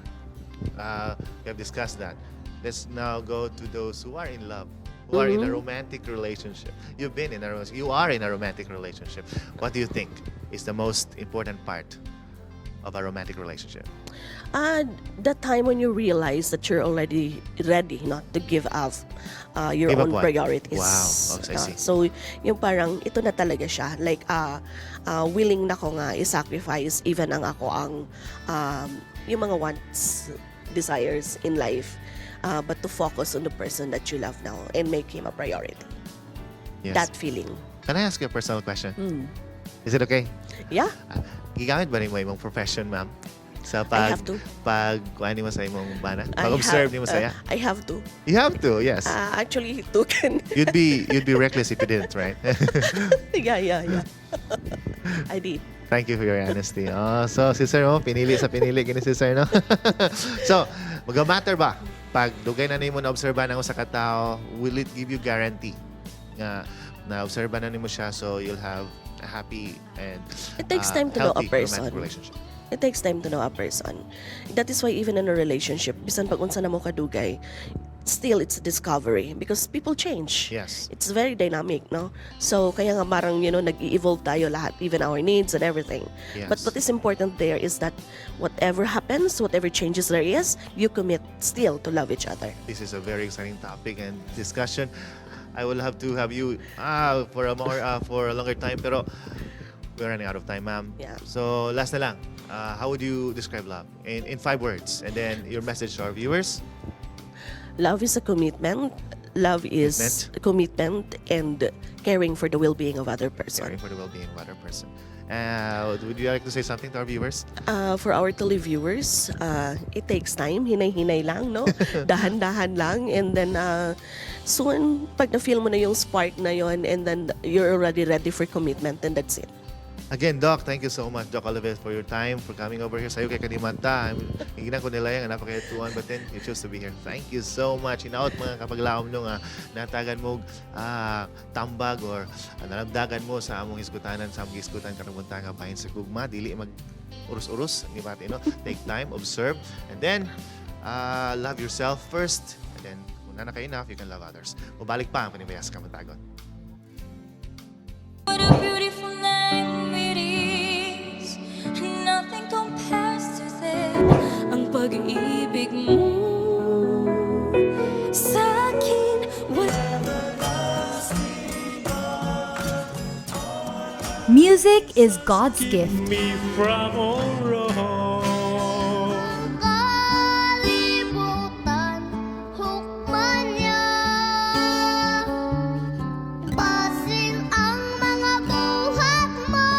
have discussed that, let's now go to those who are in love, who are in a romantic relationship. You've been in a romantic, you are in a romantic relationship. What do you think is the most important part of a romantic relationship? The time when you realize that you're already ready not to give up your Give up own what? Priorities. Wow. Okay, I see. So, yung parang ito na talaga siya. Like, willing na ko nga i-sacrifice even ang ako ang yung mga wants, desires in life. But to focus on the person that you love now and make him a priority. That feeling. Can I ask you a personal question? Mm. Is it okay? Yeah. Gigamit ba nimo imong profession, ma'am? Sa I pag have to. Pag kuan nimo sa imong bana? I Pag-observe nimo sa iya? I have to. You have to, yes. Actually, to can. You'd be reckless if you didn't, right? Yeah. I did. Thank you for your honesty. Oh, so si sir, oh, pinili sa pinili kini si sir, no? So, maga-matter ba pag dugay na nimo na-obserba ang usa ka tawo, will it give you guarantee nga na-obserba na nimo siya so you'll have a happy and It takes time to know a healthy person. romantic relationship? It takes time to know a person. That is why even in a relationship, bisan pag unsa na mo kadugay, still it's a discovery because people change. It's very dynamic, no? So kaya nga parang nag-evolve tayo lahat, even our needs and everything. But what is important there is that whatever happens, whatever changes there is, you commit still to love each other. This is a very exciting topic and discussion. I will have to have you for a longer time, pero we're running out of time, ma'am. So last na lang, how would you describe love in five words, and then your message to our viewers? Love is a commitment. Love is commitment and caring for the well-being of other person. Caring for the well-being of other person. Would you like to say something to our viewers? For our televiewers, it takes time, hinay-hinay lang, no? Dahan-dahan lang. And then, soon, pag na-feel mo na yung spark na yon, and then you're already ready for commitment, and that's it. Again, Doc, thank you so much, Doc Olivet, for your time, for coming over here. Sayo kay kanimata. Ingnan ko nila yung napakatuan, but then you chose to be here. Thank you so much. Hinaot mga kapaglaom no nga natagan mo tambag or nalamdagan mo sa among hisgutanan, sa among hisgutan karong buntaga bahin sa gugma, dili mag urus-urus ni bati, no? Take time, observe, and then love yourself first, and then kung naa na kay enough, you can love others. Mubalik pa ang Panimbaya sa Kabuntagon. What a beautiful name it is. Nothing compares to this. Ang pag-ibig mo sa akin wala. Music is God's gift. Me from all wrong. Kalibutan, hukman niya. Basin ang mga buhat mo,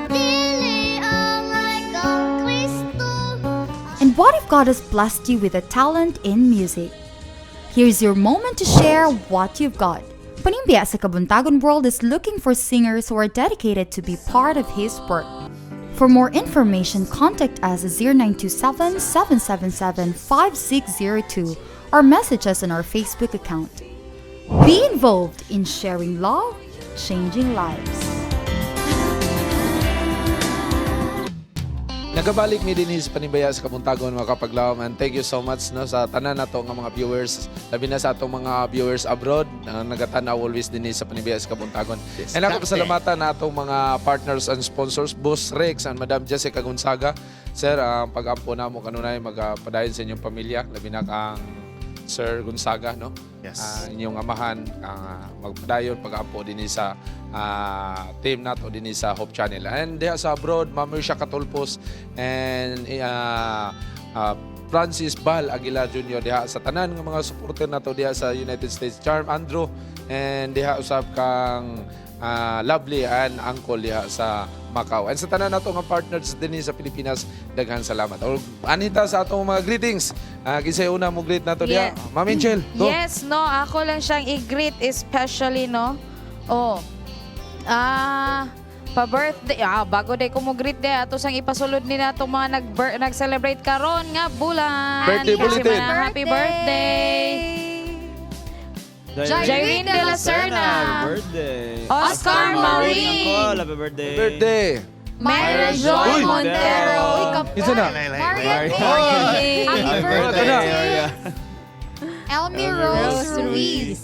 dili angay kang Kristo. And what if God has blessed you with a talent in music? Here's your moment to share what you've got. Panimbaya sa Kabuntagon World is looking for singers who are dedicated to be part of His work. For more information, contact us at 0927 777 5602 or message us on our Facebook account. Be involved in sharing love, changing lives. Nagabalik mi dinhi sa Panimbaya sa Kabuntagon, mga kapaglaom, and thank you so much, no, sa tanan nato nga mga viewers, labi na sa atong mga viewers abroad na nagatanaw always dinhi sa Panimbaya sa Kabuntagon. And ako pasalamatan na atong mga partners and sponsors, Boss Rex and Madam Jessica Gonzaga. Sir, ang pag-ampo namo kanunay magapadayon sa inyong pamilya, labi na kang Sir Gonzaga, no? Yes. Inyong amahan, magpadayon pag-ampo dinhi sa team nato dinhi sa Hope Channel. And diha sa abroad, Ma'am Mircia Catulpos and Francis Bal Aguilar Jr. diha sa tanan nga mga supporter nato diha sa United States, Charm Andrew and diha usab kang Lovely and Uncle diha sa Macau. And sa tanan nato nga partners dinhi sa Pilipinas, daghan salamat. O anita sa atong mga greetings. Kinsay una mo greet nato diha? Ma'am Angel, go. Yes, no, ako lang siyang i-greet especially, no. Oh. Pa-birthday, bago day ko mo greet day ato sang ipasulod ni nato mga nag-celebrate karon nga bulan. Birthday Kasi bulletin. mga happy birthday. Jairine de la Serna. Happy birthday. Oscar Marie. Uncle, happy birthday. Birthday. Myra Joy Uy! Montero. Isa na. Marian Happy birthday. Elmi Rose Ruiz.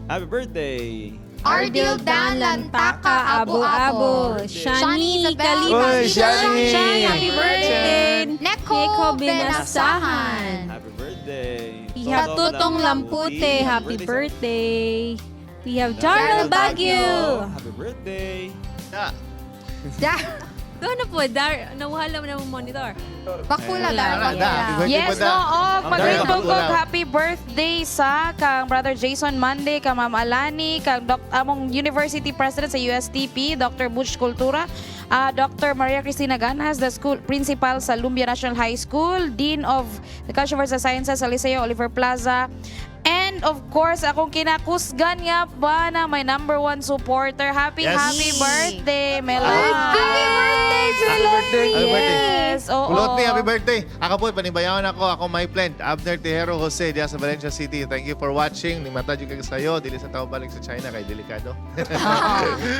Happy birthday. Ardil Dan Lantaka Abu Abu. Shani Isabel. Kalipa. Uy, Shani. Shani, happy birthday. Neko Benasahan. Happy birthday. We have Tutong Lampute. Happy birthday. We have Daryl Baguio. Happy birthday. Doon na po, Dar, nawala mo na mo monitor. Bakula, Dar. Happy birthday Yes, po, Da. no, oh, mag-greet Dar, po ko Bakula. happy birthday sa kang Brother Jason Mande, kang Ma'am Alani, kang among University President sa USTP, Dr. Butch Cultura, Dr. Maria Cristina Ganas, the school principal sa Lumbia National High School, Dean of the College of Arts and Sciences sa Liceo Oliver Plaza, and of course, akong kinakusgan nga ba na my number one supporter. Happy, happy birthday, Mela. Happy birthday, Sir Happy birthday. Happy birthday. Yes, oo. Kulot ni, happy birthday. Ako po, panimbayawan ako. Ako, my friend, Abner Tejero Jose, diya sa Valencia City. Thank you for watching. Nimata jud kag sayo. Dili sa tao balik sa China kay delikado.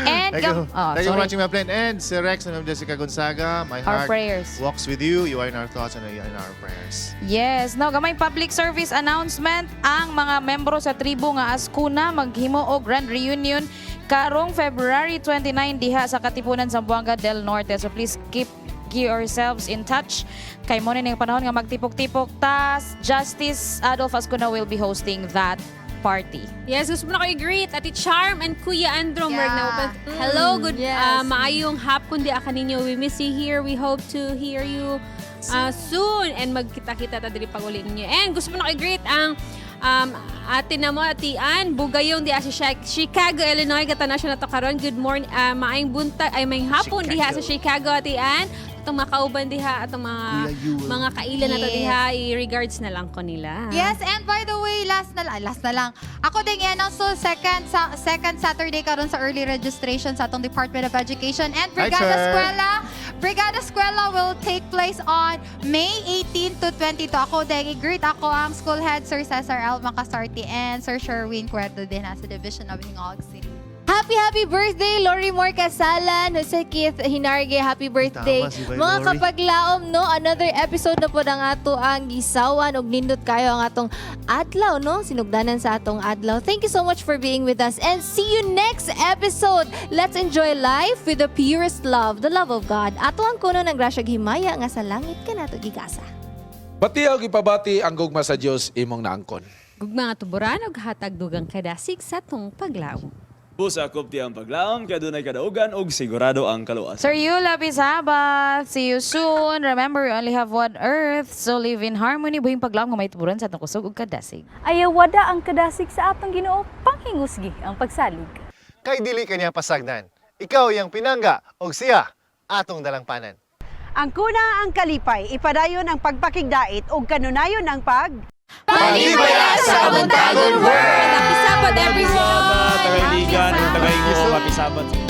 And Thank you, oh, thank you for sorry. watching, my friend. And si Rex and Ma'am Jessica Gonzaga, my Our heart prayers. walks with you. You are in our thoughts and you are in our prayers. Yes, no, gamay public service announcement ang mga membro sa tribo nga Askuna maghimo og grand reunion karong February 29 diha sa Katipunan, Zamboanga del Norte. So please keep yourselves in touch kay mo ni panahon nga magtipok-tipok tas Justice Adolf Azcuna will be hosting that party. Yes, gusto mo na ko i-greet Ate Charm and Kuya Andrew. Yeah. Hello, good maayong hapon di kaninyo. We miss you here. We hope to hear you soon and magkita-kita ta diri pag-uli ninyo. And gusto mo na ko i-greet ang ate na mo, Ate Ann Bugayong di sa Chicago, Illinois. Gatanaw siya na to karon. Good morning, maayong buntag, ay maayong hapon diha sa Chicago, Ate Ann. Atong mga kauban diha, atong mga kaila na to diha, i-regards na lang ko nila. Yes, and by the way, last na lang. Ako din i-announce to second Saturday karon sa early registration sa atong Department of Education and Hi, Brigada sir. Eskwela. Brigada Eskwela will take place on May 18 to 22. Ako din i-greet ako ang school head Sir Cesar L. Macasarti and Sir Sherwin Cueto din sa Division of Gingoog City. Happy, happy birthday, Lori Moore Kasalan, Jose Keith Hinarge, happy birthday. Tama si Bay Mga Lori. kapaglaom, no, another episode na po ng ato ang gisawan og nindot kayo ang atong adlaw, no? Sinugdanan sa atong adlaw. Thank you so much for being with us and see you next episode. Let's enjoy life with the purest love, the love of God. Ato ang kuno ng grasya himaya nga sa langit kanato gigasa. Bati og ipabati ang gugma sa Dios imong naangkon. Gugma nga tuburan og hatag dugang kadasig sa tong paglaom. Busa kupti ang paglaom, kaya dunay kadaugan og sigurado ang kaluwasan. Sir Yul, happy Sabbath. See you soon. Remember, we only have one earth, so live in harmony. Buhing paglaom nga may tuburan sa atong kusog ug kadasig. Ayawada ang kadasig sa atong Ginoo, panghingusgi ang pagsalig. Kay dili kanya pasagdan. Ikaw yang pinangga og siya atong dalangpanan. Ang kuna ang kalipay, ipadayon ang pagpakigdait ug kanunayon ang pag Panibaya sa Kabuntagon World! Happy Sabbath, everyone! Tagay-ligan, tagay-ngo, happy Sabbath.